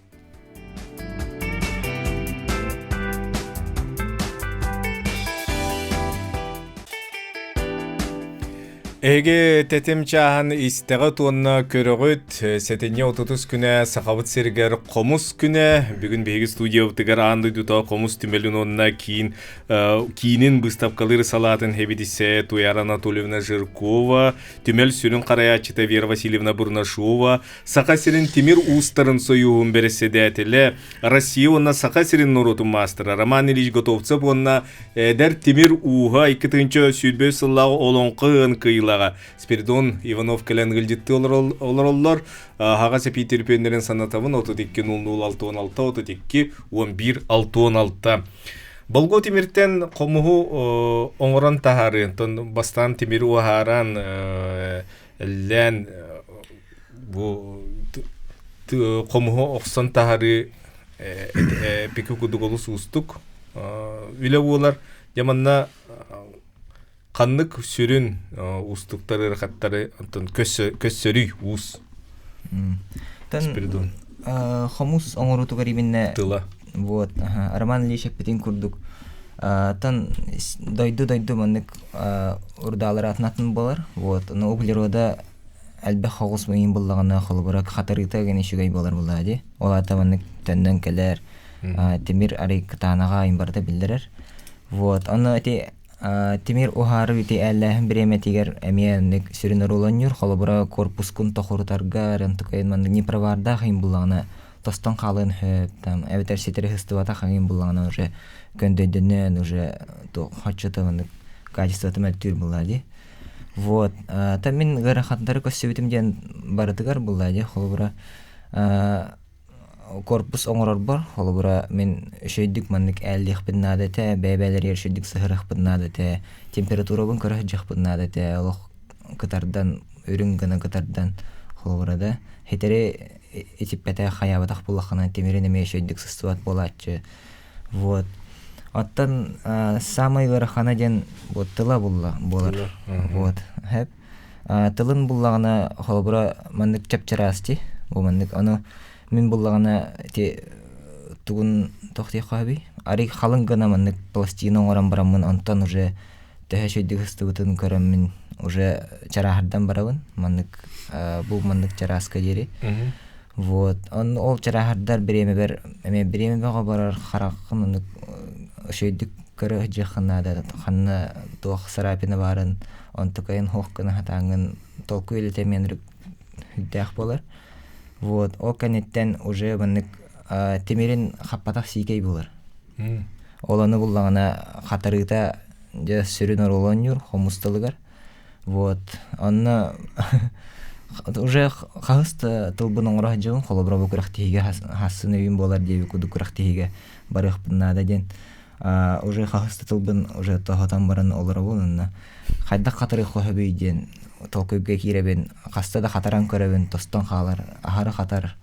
Эһиги тэтим чааһын истэҕит уонна көрөҕүт. Сэтинньи 30 күнэ Сахабыт сиригэр хомус күнэ. Бүгүн биһиги студиябытыгар аан дойдута хомус түмэлин уонна киин киинин быыстапкалыыр салаатын хэбидиссэ Туяра Анатольевна Жиркова, түмэл сүрүн харайааччыта Вера Васильевна Бурнашова, Саха сирин тимир уустарын сойууһун бэрэссэдээтэлэ, Россия уонна Саха сирин норуотун маастара Роман Ильич Готовцев уонна эдэр тимир ууһа 2023 сыллааҕы Олоҥхо ыһыан кыайыылааҕа Спиридон Иванов кэлэн ыалдьыттыы олороллор. Аһаҕас эпии түрпүөннэрин санатабын 32 00 66 32 11 66. Болгуо тимиртэн хомуһу оҥорон таһаарыы, онтон бастаан тимири уһааран эллээн бу хомуһу охсон таһарыы пики курдук олус уустук үлэ буолар. Дьэ манна ханнык сүрүн уустуктары ыарахаттары онтон көссөрүй уус
Спиридон. Хомус оҥоруутугар именно
тыла.
Вот, Роман Ильич эппитин курдук тан дойду-дойду маннык урдаалар атын буолар. Вот, но углерода элбэх хоҕус мыйын буллаҕына холобура хатарыыта гэн үчүгэй буолар булаа дии. Ол аата маннык төннөн кэлэр тимир арый кытаанаҕа айын барыта биллэрэр. Вот, ону ити тимир уһаары ити ээллээһин бириэмэтигэр эмиэ оннук сүрүн оруолонньуур. Холобура корпускун тохурутарга онтукайын маннык непровардаах айын буллаҕына тостон хаалыан сөп там эбэтэр ситэри сыстыбатах аҥын буллаҕына уже көндөйдөнөн уже хоччото маннык качествота мөлтүүр буллаа дии. Вот та мин ыарахаттары көрсүбүтүм диэн барытыгар буллаа дии холобура корпус оҥорорбор холобура мин үчүгэйдик маннык ээллиэхпин наада этэ бэйэ-бэйэлэригэр үчүгэйдик сыһырахпын наада этэ температурабын көрө сылдьыахпын наада этэ олох кытардан үрүҥ гына кытардан холобура да хитэри итиппэтэх хайаабатах буоллаххына тимирин эмиэ үчүгэйдик сыстыбат буолааччы вот оттон саамай ыарахана диэн вот тыла булла буолар вот хэп тылын буллаҕына холобура маннык чап-чараас дии бу маннык ону мин буллаҕына ити тугун туох диэххэ сөбүй арый халыҥ гына маннык пластина оҥорон бараммын онтон уже төһө үчүгэйдик сыстыбытын көрөммүн уже чарааһырдан барабын маннык бу маннык чарааска диэри вот он ол чарааһырдар бириэмэбэр эмиэ бириэмэ бөҕө барар хараххын оннук үчүгэйдик көрө сылдьыаххын наада ханна туох царапина баарын онтукайын хуох гына сатааҥҥын толкуй үлэтэ эмиэ үрдээх буолар вот ол кэнниттэн уже маннык тимирин хаппатах сиикэй буолар Ол ону буллаҕына хатарыыта дьэ сүрүн оруолу оонньуур хомус тылыгар. Вот онно уже хаһыс да тылбын оҥоро сылдьабын холобура бу күрэхтэһиигэ хассын өйүм буолар диэбит курдук күрэхтэһиигэ барыахпын наада диэн уже хаһыс да тылбын уже тоһутан баран олоробун онно хайдах хатарыахха сөбүй диэн толкуйга киирэбин хаста да хатаран көрөбүн тостон хаалар аһары хатар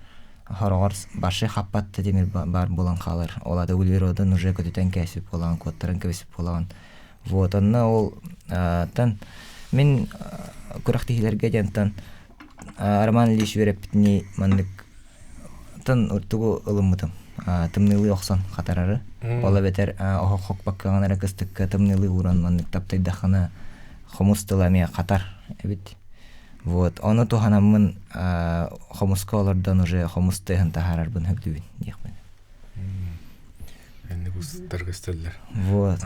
Хороҕор баршы хаппат да тимир баар буолан хаалар. Ол аты углеродун уже көтүтэн кээспит буолаҕын, куоттаран кэбиспит буолаҕын. Вот онно ол тан мин күрэхтэһиилэргэ диэнтэн Роман Ильич үөрэппитинии маннык тан тугу ылыммытым. Тымныылыы охсон хатарары. Ол эбэтэр оһох хокпаккаҕын эрэ кыстыкка тымныылыы ууран маннык таптайдаххына хомус тыла эмиэ хатар эбит. Вот, ону туһанаммын хомуска олордон уже хомус тыаһын таһаарарбын сөбүлүүбүн диэхпин.
Энник устар көстөллөр.
Вот.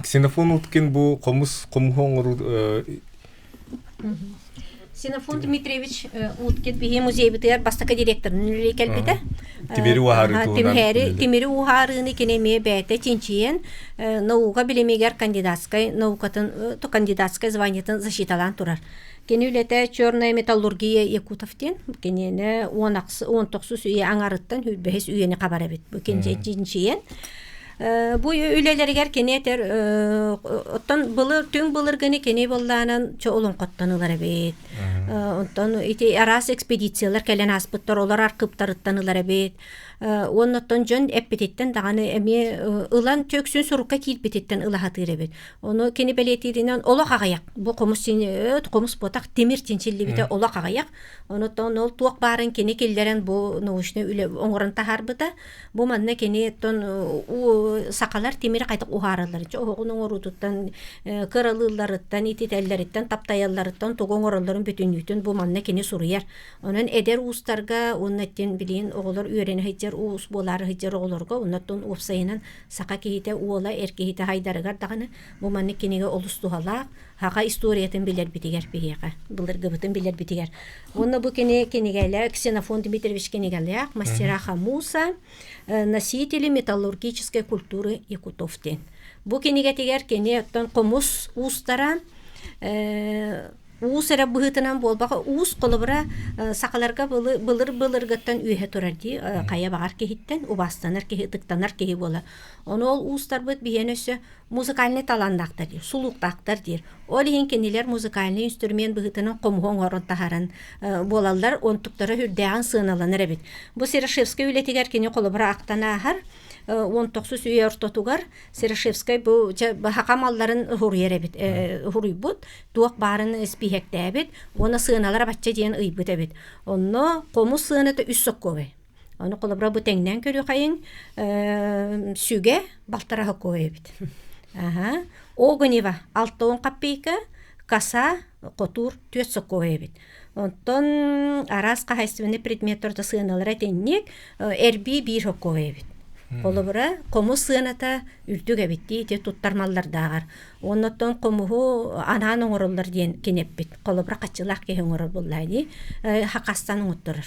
Ксенофон Уткин бу хомус хомуһу оҥоруу
Ксенофон Дмитриевич Уткин биһи музейбытыгар бастакы директорын үлэлии кэлбитэ.
Тимири уһаарыы туһунан.
Тимири уһаарыыны кини эмиэ бэйэтэ чинчийэн наука билимигэр кандидатскай наукатын кандидатскай званиетын защиталаан турар. Кини үлэтэ «Черная металлургия якутов» диэн. Киниэнэ 19 үйэ аҥарыттан 25 үйэни хабар эбит. Бу чинчийэн Бу үлэлэригэр кини этэр оттон былыр түҥ былыргыны кини буоллаанан чо олоҥхоттон ылар эбит. Онтон ити араас экспедициялар кэлэн ааспыттар, олор архыыптарыттан ылар эбит. Уонна оттон дьон эппититтэн даҕаны эмиэ ылан чөксүн сурукка киирбититтэн ыла сатыыр эбит. Ону кини бэлиэтииринэн олох аҕыйах. Бу хомус хомус буотах тимир чинчиллибитэ олох аҕыйах. Онуттан ол туох баарын кини киллэрэн бу научнай үлэ оҥорон таһаарбыта. Бу манна кини оттон сахалар тимири хайдах уһаараллар оһоҕун оҥоруутуттан кыралыылларыттан ититэллэриттэн таптайалларыттан тугу оҥороллорун бүтүннүүтүн бу манна кини суруйар. Онон эдэр уустарга уонна иттин билигин оҕолор үөрэнэ сылдьар уус буолаары сылдьар оҕолорго оннуттан уопсайынан саха киһитэ уола эр киһитэ хайдарыгар даҕаны бу маннык кинигэ олус туһалаах саха историятын билэрбитигэр биһиэхэ былыргыбытын билэрбитигэр уонна бу кини кинигэлээх Ксенофонт Дмитриевич кинигэлээх мастера Хамуса носители металлургической культуры якутов диэн бу кинигэтигэр кини оттон хомус уустара уус эрэ быһыытынан буолбаха уус холобура сахаларга былыр былыргыттан үөһэ турар дии хайа баҕар киһиттэн убаастанар киһи ытыктанар киһи буолар ону ол уустарбыт биһиэн өссө музыкальнай талааннаахтар диир сулууктаахтар диир ол иһин кинилэр музыкальнай инструмент быһыытынан хомуһу оҥорон таһааран буолаллар онтуктара үрдээҕин сыаналанар эбит бу Серошевскай үлэтигэр кини холобура ахтан ааһар 19 үйэ ортотугар Серошевскай бу саха малларын уһуруйар эбит уһуруйбут туох баарын испииһэктээбит уонна сыаналара бачча диэн ыйбыт эбит онно хомус сыаната үс соккуобай ону холобура бу тэҥнээн көрүөхэйиҥ сүгэ балтара соккуобай эбит аха огонева 60 копейка коса хотуур түөрт соккуобай эбит Онтон араас хаһайыстыбаннай предметтэр сыаналара итинник эрбии биир хоккуой эбит. Холобура, хомус сыаната үрдүк эбит дии ити туттар маллардааҕар. Оннуттан хомуһу анаан оҥороллор диэн кинэппит. Холобура, хаччылаах киһи оҥорор буоллаа дии. Хакастан оҥотторор.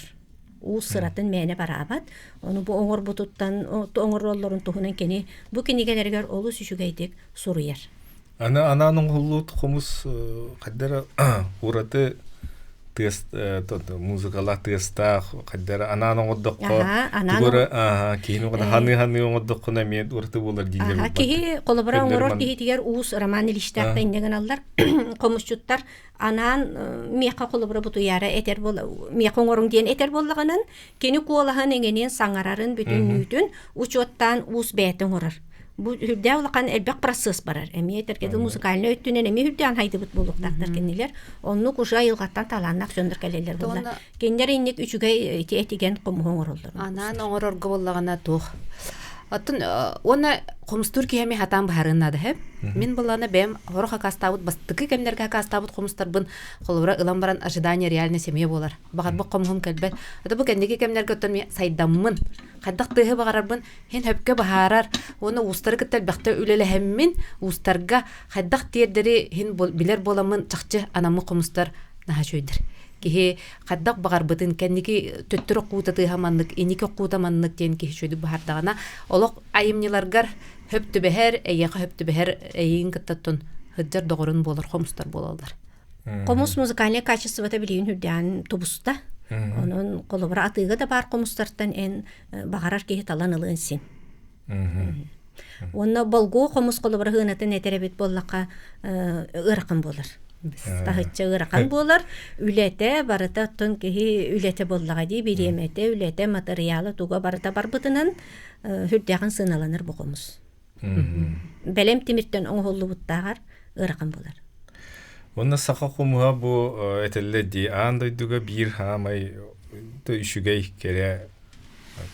Уус сыратын мээнэ бараабат. Ону бу оҥорбутуттан оҥороллорун туһунан кини бу кинигэлэригэр олус үчүгэйдик суруйар.
Аны анаан оҥоһуллубут хомус хайдара ураты тыас музыкалаах тыастаах хайдара анаан оҥордоххо тугу киһини ханыы-ханыы оҥордоххуна эмиэ ураты буолар дииллэр
Киһи холобура оҥорор киһитигэр уус Роман Ильичтаахта инньэ гыналлар хомусчуттар анаан миэхэ холобура бутуйаара этэр буол миэхэ оҥоруҥ диэн этэр буоллаҕынан кини куолаһын эҥинин саҥарарын бүтүннүүтүн учуоттаан уус бэйэтэ оҥорор бу үрдээх улахан элбэх процесс барар эмиэ этэргэ музыкальнай өттүнэн эмиэ үрдээн хайдыбыт буолуохтаахтар кинилэр оннук уже айылҕаттан талааннаах дьоннор кэлэллэр буолла кинилэр инник үчүгэй ити этигэн хомуһу оҥороллор
анаан оҥорорго буоллаҕына туох Оттон уонна хомустуур киһи эмиэ хатаан быһаарыан наада һэп. Мин былаана бэйэм хорох акаастаабыт бастакы кэмнэргэ акаастаабыт хомустарбын холобура ылан баран ожидание реальность эмиэ буолар. Баҕарбыт хомуһум кэлбэт. Это бу кэнники кэмнэргэ оттон сайдаммын, хайдах тыаһы баҕарарбын хин хөпкө баһаарар уонна уустары кытта элбэхтэ үлэлэһэммин уустарга хайдах тиэрдэри хин билэр буоламмын чахчы анаммыт хомустар наһаа үчүгэйдэр. Киһи хайдах баҕарбытын кэнники төттөрү куута тыаһа маннык, инники куута маннык диэн киһи үчүгэйдик баһардаҕына олох айымньыларгар хөп түбэһэр, эйиэхэ хөп түбэһэр эйигин кытта сылдьар доҕорун буолар хомустар буолаллар.
Хомус музыкальнай качествота билигин үрдээн тубуста. Онон холобура атыыга да баар хомустартан эн баҕарар киһи талан ылыан син. Уонна болгуо хомус холобура ыанатын этэр эбит буоллахха ыарахан буолар. Таһычча ыарахан буолар. Үлэтэ барыта оттон киһи үлэтэ буоллаҕа дии бириэмэтэ, үлэтэ, матырыйаала туга барыта барбытынан үрдээҕин сыаналанар бу хомус. Бэлэм тимиртэн оҥоһуллубуттааҕар ыарахан буолар.
Уонна саха хомуһа бу этэллэр дии аан дойдуга биир хаамай үчүгэй кэрэ.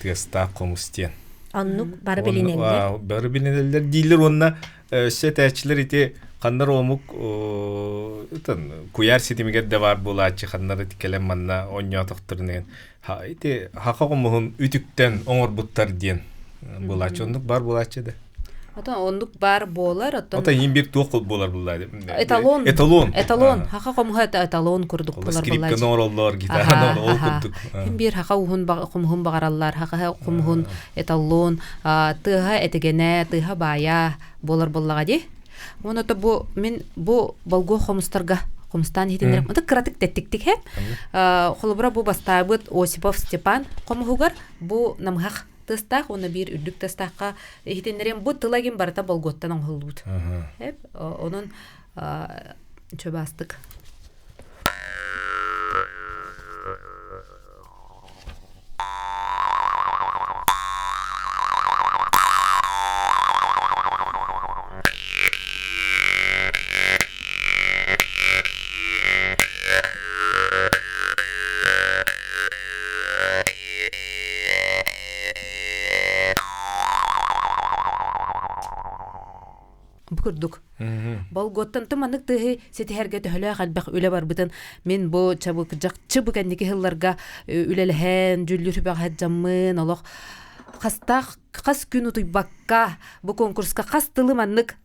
тыастаах хомус диэн.
Оннук бары билинэллэр.
Бары билинэллэр дииллэр уонна өссө этээччилэр ити ханнар омук куйаар ситимигэр да баар буолааччы ханнар кэлэн манна онньоотохторун ити хаха хомуһун үтүктэн оҥорбуттар диэн буолааччы оннук баар буолааччы да.
Отон оннук баар буолар, оттон
Ото иин бир туох буолар булла.
Эталон.
Эталон.
Эталон. Хаха хомуһа эталон курдук буолар
буолла. Скрипка оҥороллор, гитара ол курдук.
Хим бир хаха уһун хомуһун баҕараллар, хаха хомуһун эталон, тыаһа этигэнэ, тыаһа баайа буолар буоллаҕа дии. Уон ото бу мин бу болгуо хомустарга хомустаан иһитиннэрим. Ото кыратык тэттиктик хэ. Холобура бу бастаабыт Осипов Степан хомуһугар бу намыһах тыастаах уонна биир үрдүк тыастаахха иһитиннэриэм бу тыла гин барыта болгуоттан оҥоһуллубут. Онон чөбаастык. Бу курдук. Болгуоттан туманнык тыаһы ситиһэргэ төһөлөөх элбэх үлэ барбытын мин бу чабыкдьахчы бу кэнники сылларга үлэлэһэн, дьүллүр үбэҕэ дьаммын олох хастаах хас күн утуйбакка бу конкурска хас тылы маннык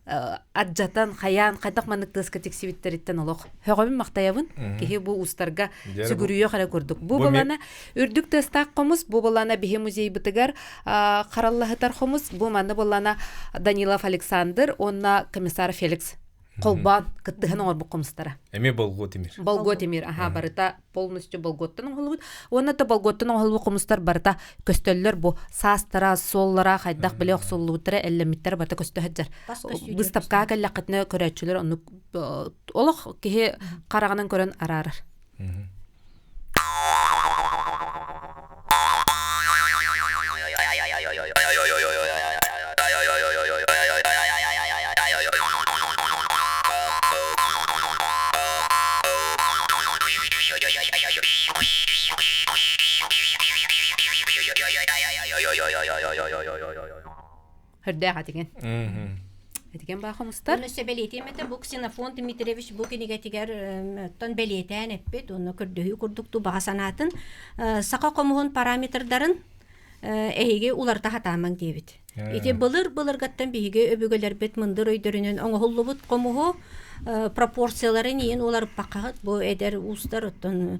аддьатан хайаан хайдах маннык тыаска тиксибиттэриттэн олох һөҕөбүн махтайабын киһи бу уустарга сүгүрүйүөх эрэ курдук бу балана үрдүк тыастаах хомус бу балана биһи музейбытыгар хараллаһытар хомус бу манны балана Данилов Александр уонна комиссар Феликс холбоон кыттыһан оҥорбут хомустара.
Эмиэ болгуо тимир.
Болгуо тимир, аха, барыта полностью болгуоттан оҥоһуллубут. Уонна то болгуоттан оҥоһуллубут хомустар барыта көстөллөр бу саастара, суоллара хайдах биле охсуллубуттара, эллэммиттэрэ барыта көстө сылдьар. Быыстапкаҕа кэллэххитинэ көрөөччүлэр оннук олох киһи хараҕынан көрөн араарар. Хөрдөөх атигин. Этиген баа хомустар.
Оны сөбэлиэтиэм этэ бу Ксенофонт Дмитриевич бу кинигэтигэр оттон бэлиэтээн эппит, онно көрдөһүү курдук ту баҕа санаатын саха хомуһун параметрдарын эһиги уларыта хатаамаҥ диэбит. Ити былыр-былыргаттан биһиги өбүгэлэрбит мындыр өйдөрүнэн оҥоһуллубут хомуһу пропорцияларын иин уларыппаккаҕыт бу эдэр уустар оттон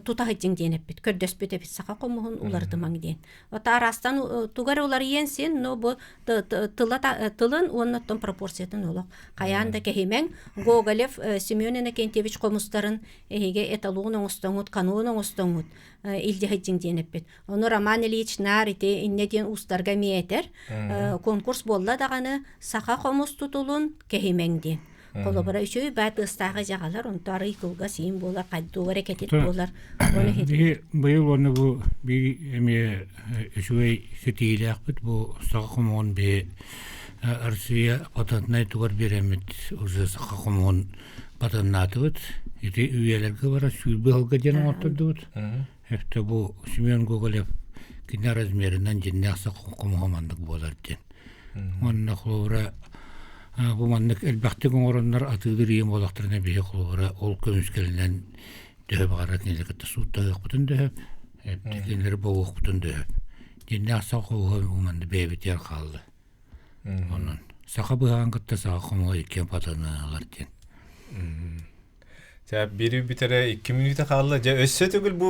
тута сылдьыҥ диэн эппит, көрдөспүт эбит саха хомуһун уларытымаҥ диэн. Вот араастан тугар уларыйан син, но бу тыла тылын уонна оттон пропорциятын олох хайаан да кэһимэҥ. Гоголев Семен Иннокентьевич хомустарын эһиги эталон оҥостоҥут, канон оҥостоҥут илдьэ сылдьыҥ диэн эппит. Ону Роман Ильич наар ити иннэ диэн уустарга эмиэ этэр. Конкурс буолла даҕаны саха хомус тутулун кэһимэҥ диэн. Холобура үчүгэй баа тыастааҕы дьаҕалар, онто арый кылгас иин буолар, хайдугар экэтит буолар.
Биһи быйыл уонна бу биир эмиэ үчүгэй ситиилээхпит бу саха хомуһун биһи Россия патентнай тугар биэрэммит уже саха хомуһун патеннаатыбыт. Ити үйэлэргэ бара сүүрбэ сылга диэн оҥоттордубут. Өстө бу Семен Гоголев кини размерынан дьиннээх саха хомуһа маннык буолар диэн. Уонна холобура бу маннык элбэхтик оҥороннор атыылыыр ийэм буоллахтарына биһи холобура ол көмүскэлинэн төһө баҕарар кинилэри кытта сууттаһыахпытын да сөп, кинилэри бобуохпутун да сөп. Дьиннээх саха хомуһа бу манна бэйэбитигэр хаалла. Онон саха быһаҕын кытта саха хомуһа иккиэн патаныалар диэн.
Чэ, бири бүтэрэ 2 мүнүүтэ хаалла. Дьэ, өссө төгүл бу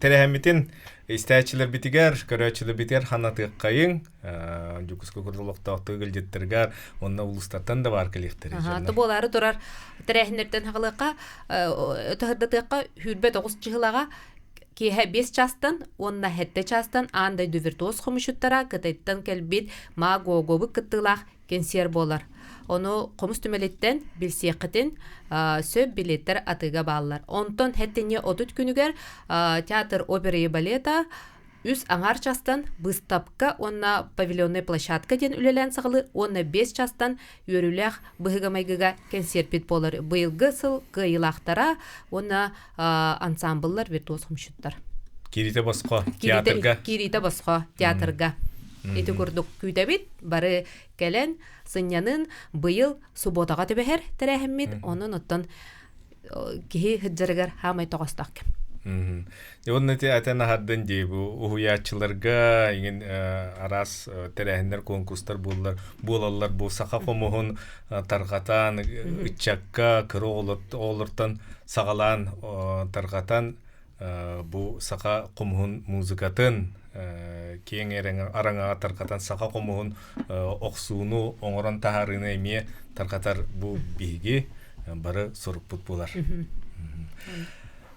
тэрээһиммитин истээччилэрбитигэр, көрөөччүлэрбитигэр ханатыаххайыҥ. Дьокуускай курдук олохтоохтук ыалдьыттарыгар уонна улуустартан да баар кэлиэхтэрэ.
То буолаары турар тэрээһиннэртэн хаҕылыахха, тыһырдатыахха 29 чыһылаҕа киэһэ 5 чаастан уонна 7 чаастан аан дойду виртуоз хомусчуттара Кытайтан кэлбит Ма Гогобу кыттыылаах кэнсиэр буолар. Ону хомус түмэлиттэн билсиэххитин сөп билиэттэр атыыга бааллар. Онтон хэттинньи 30 күнүгэр театр оперы и балета үс аҥаар частан быыстапка уонна павильонная площадка диэн үлэлээн саҕалыыр уонна 5 частан үөрүүлээх быһыыга-майгыга кэнсиэрпит буолар. Быйылгы сыл кыайыылаахтара уонна ансамбллар виртуоз хомусчуттар.
Кииритэ босхо театрга.
Кииритэ босхо театрга. Ити курдук күүтэбит бары кэлэн сынньанын быйыл субботаҕа түбэһэр тэрээһиммит онон оттон киһи сылдьарыгар хаамай тоҕостоох кэм.
Уонна ити атен аһардын дии бу уһуйааччыларга иҥин араас тэрээһиннэр конкурстар буоллар буолаллар бу саха хомуһун тарҕатан ыччакка кыра оҕолортон саҕалаан тарҕатан бу саха хомуһун музыкатын киэҥ араҥаҕа тарҕатан саха хомуһун охсууну оҥорон таһаарыыны эмиэ тарҕатар бу биһиги бары сорукпут буолар.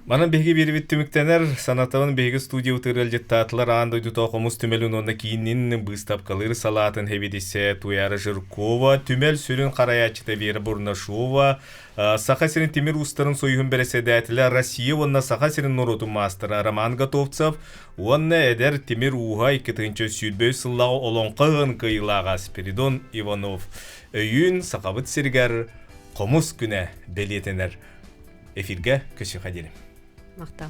Манан биһиги биэрибит түмүктэнэр, санатабын биһиги студия ыалдьыттаатылар аан дойдутоо хомус түмэлин уонна киинин быыстапкалыыр салаатын хэбидиссэ Туяра Жиркова, түмэл сүрүн харайааччыта Вера Бурнашова, Саха сирин тимир уустарын союһун бэрэссэдээтэлэ Россия уонна Саха сирин норуотун маастара Роман Готовцев уонна эдэр тимир ууһа 2023 сыллааҕы Олоҥхо ыһыаҕын кыайыылааҕа Спиридон Иванов өйүүн Сахабыт сиригэр Хомус күнэ бэлиэтэнэр. Эфиргэ көрсүөххэ диэри.
Махтал.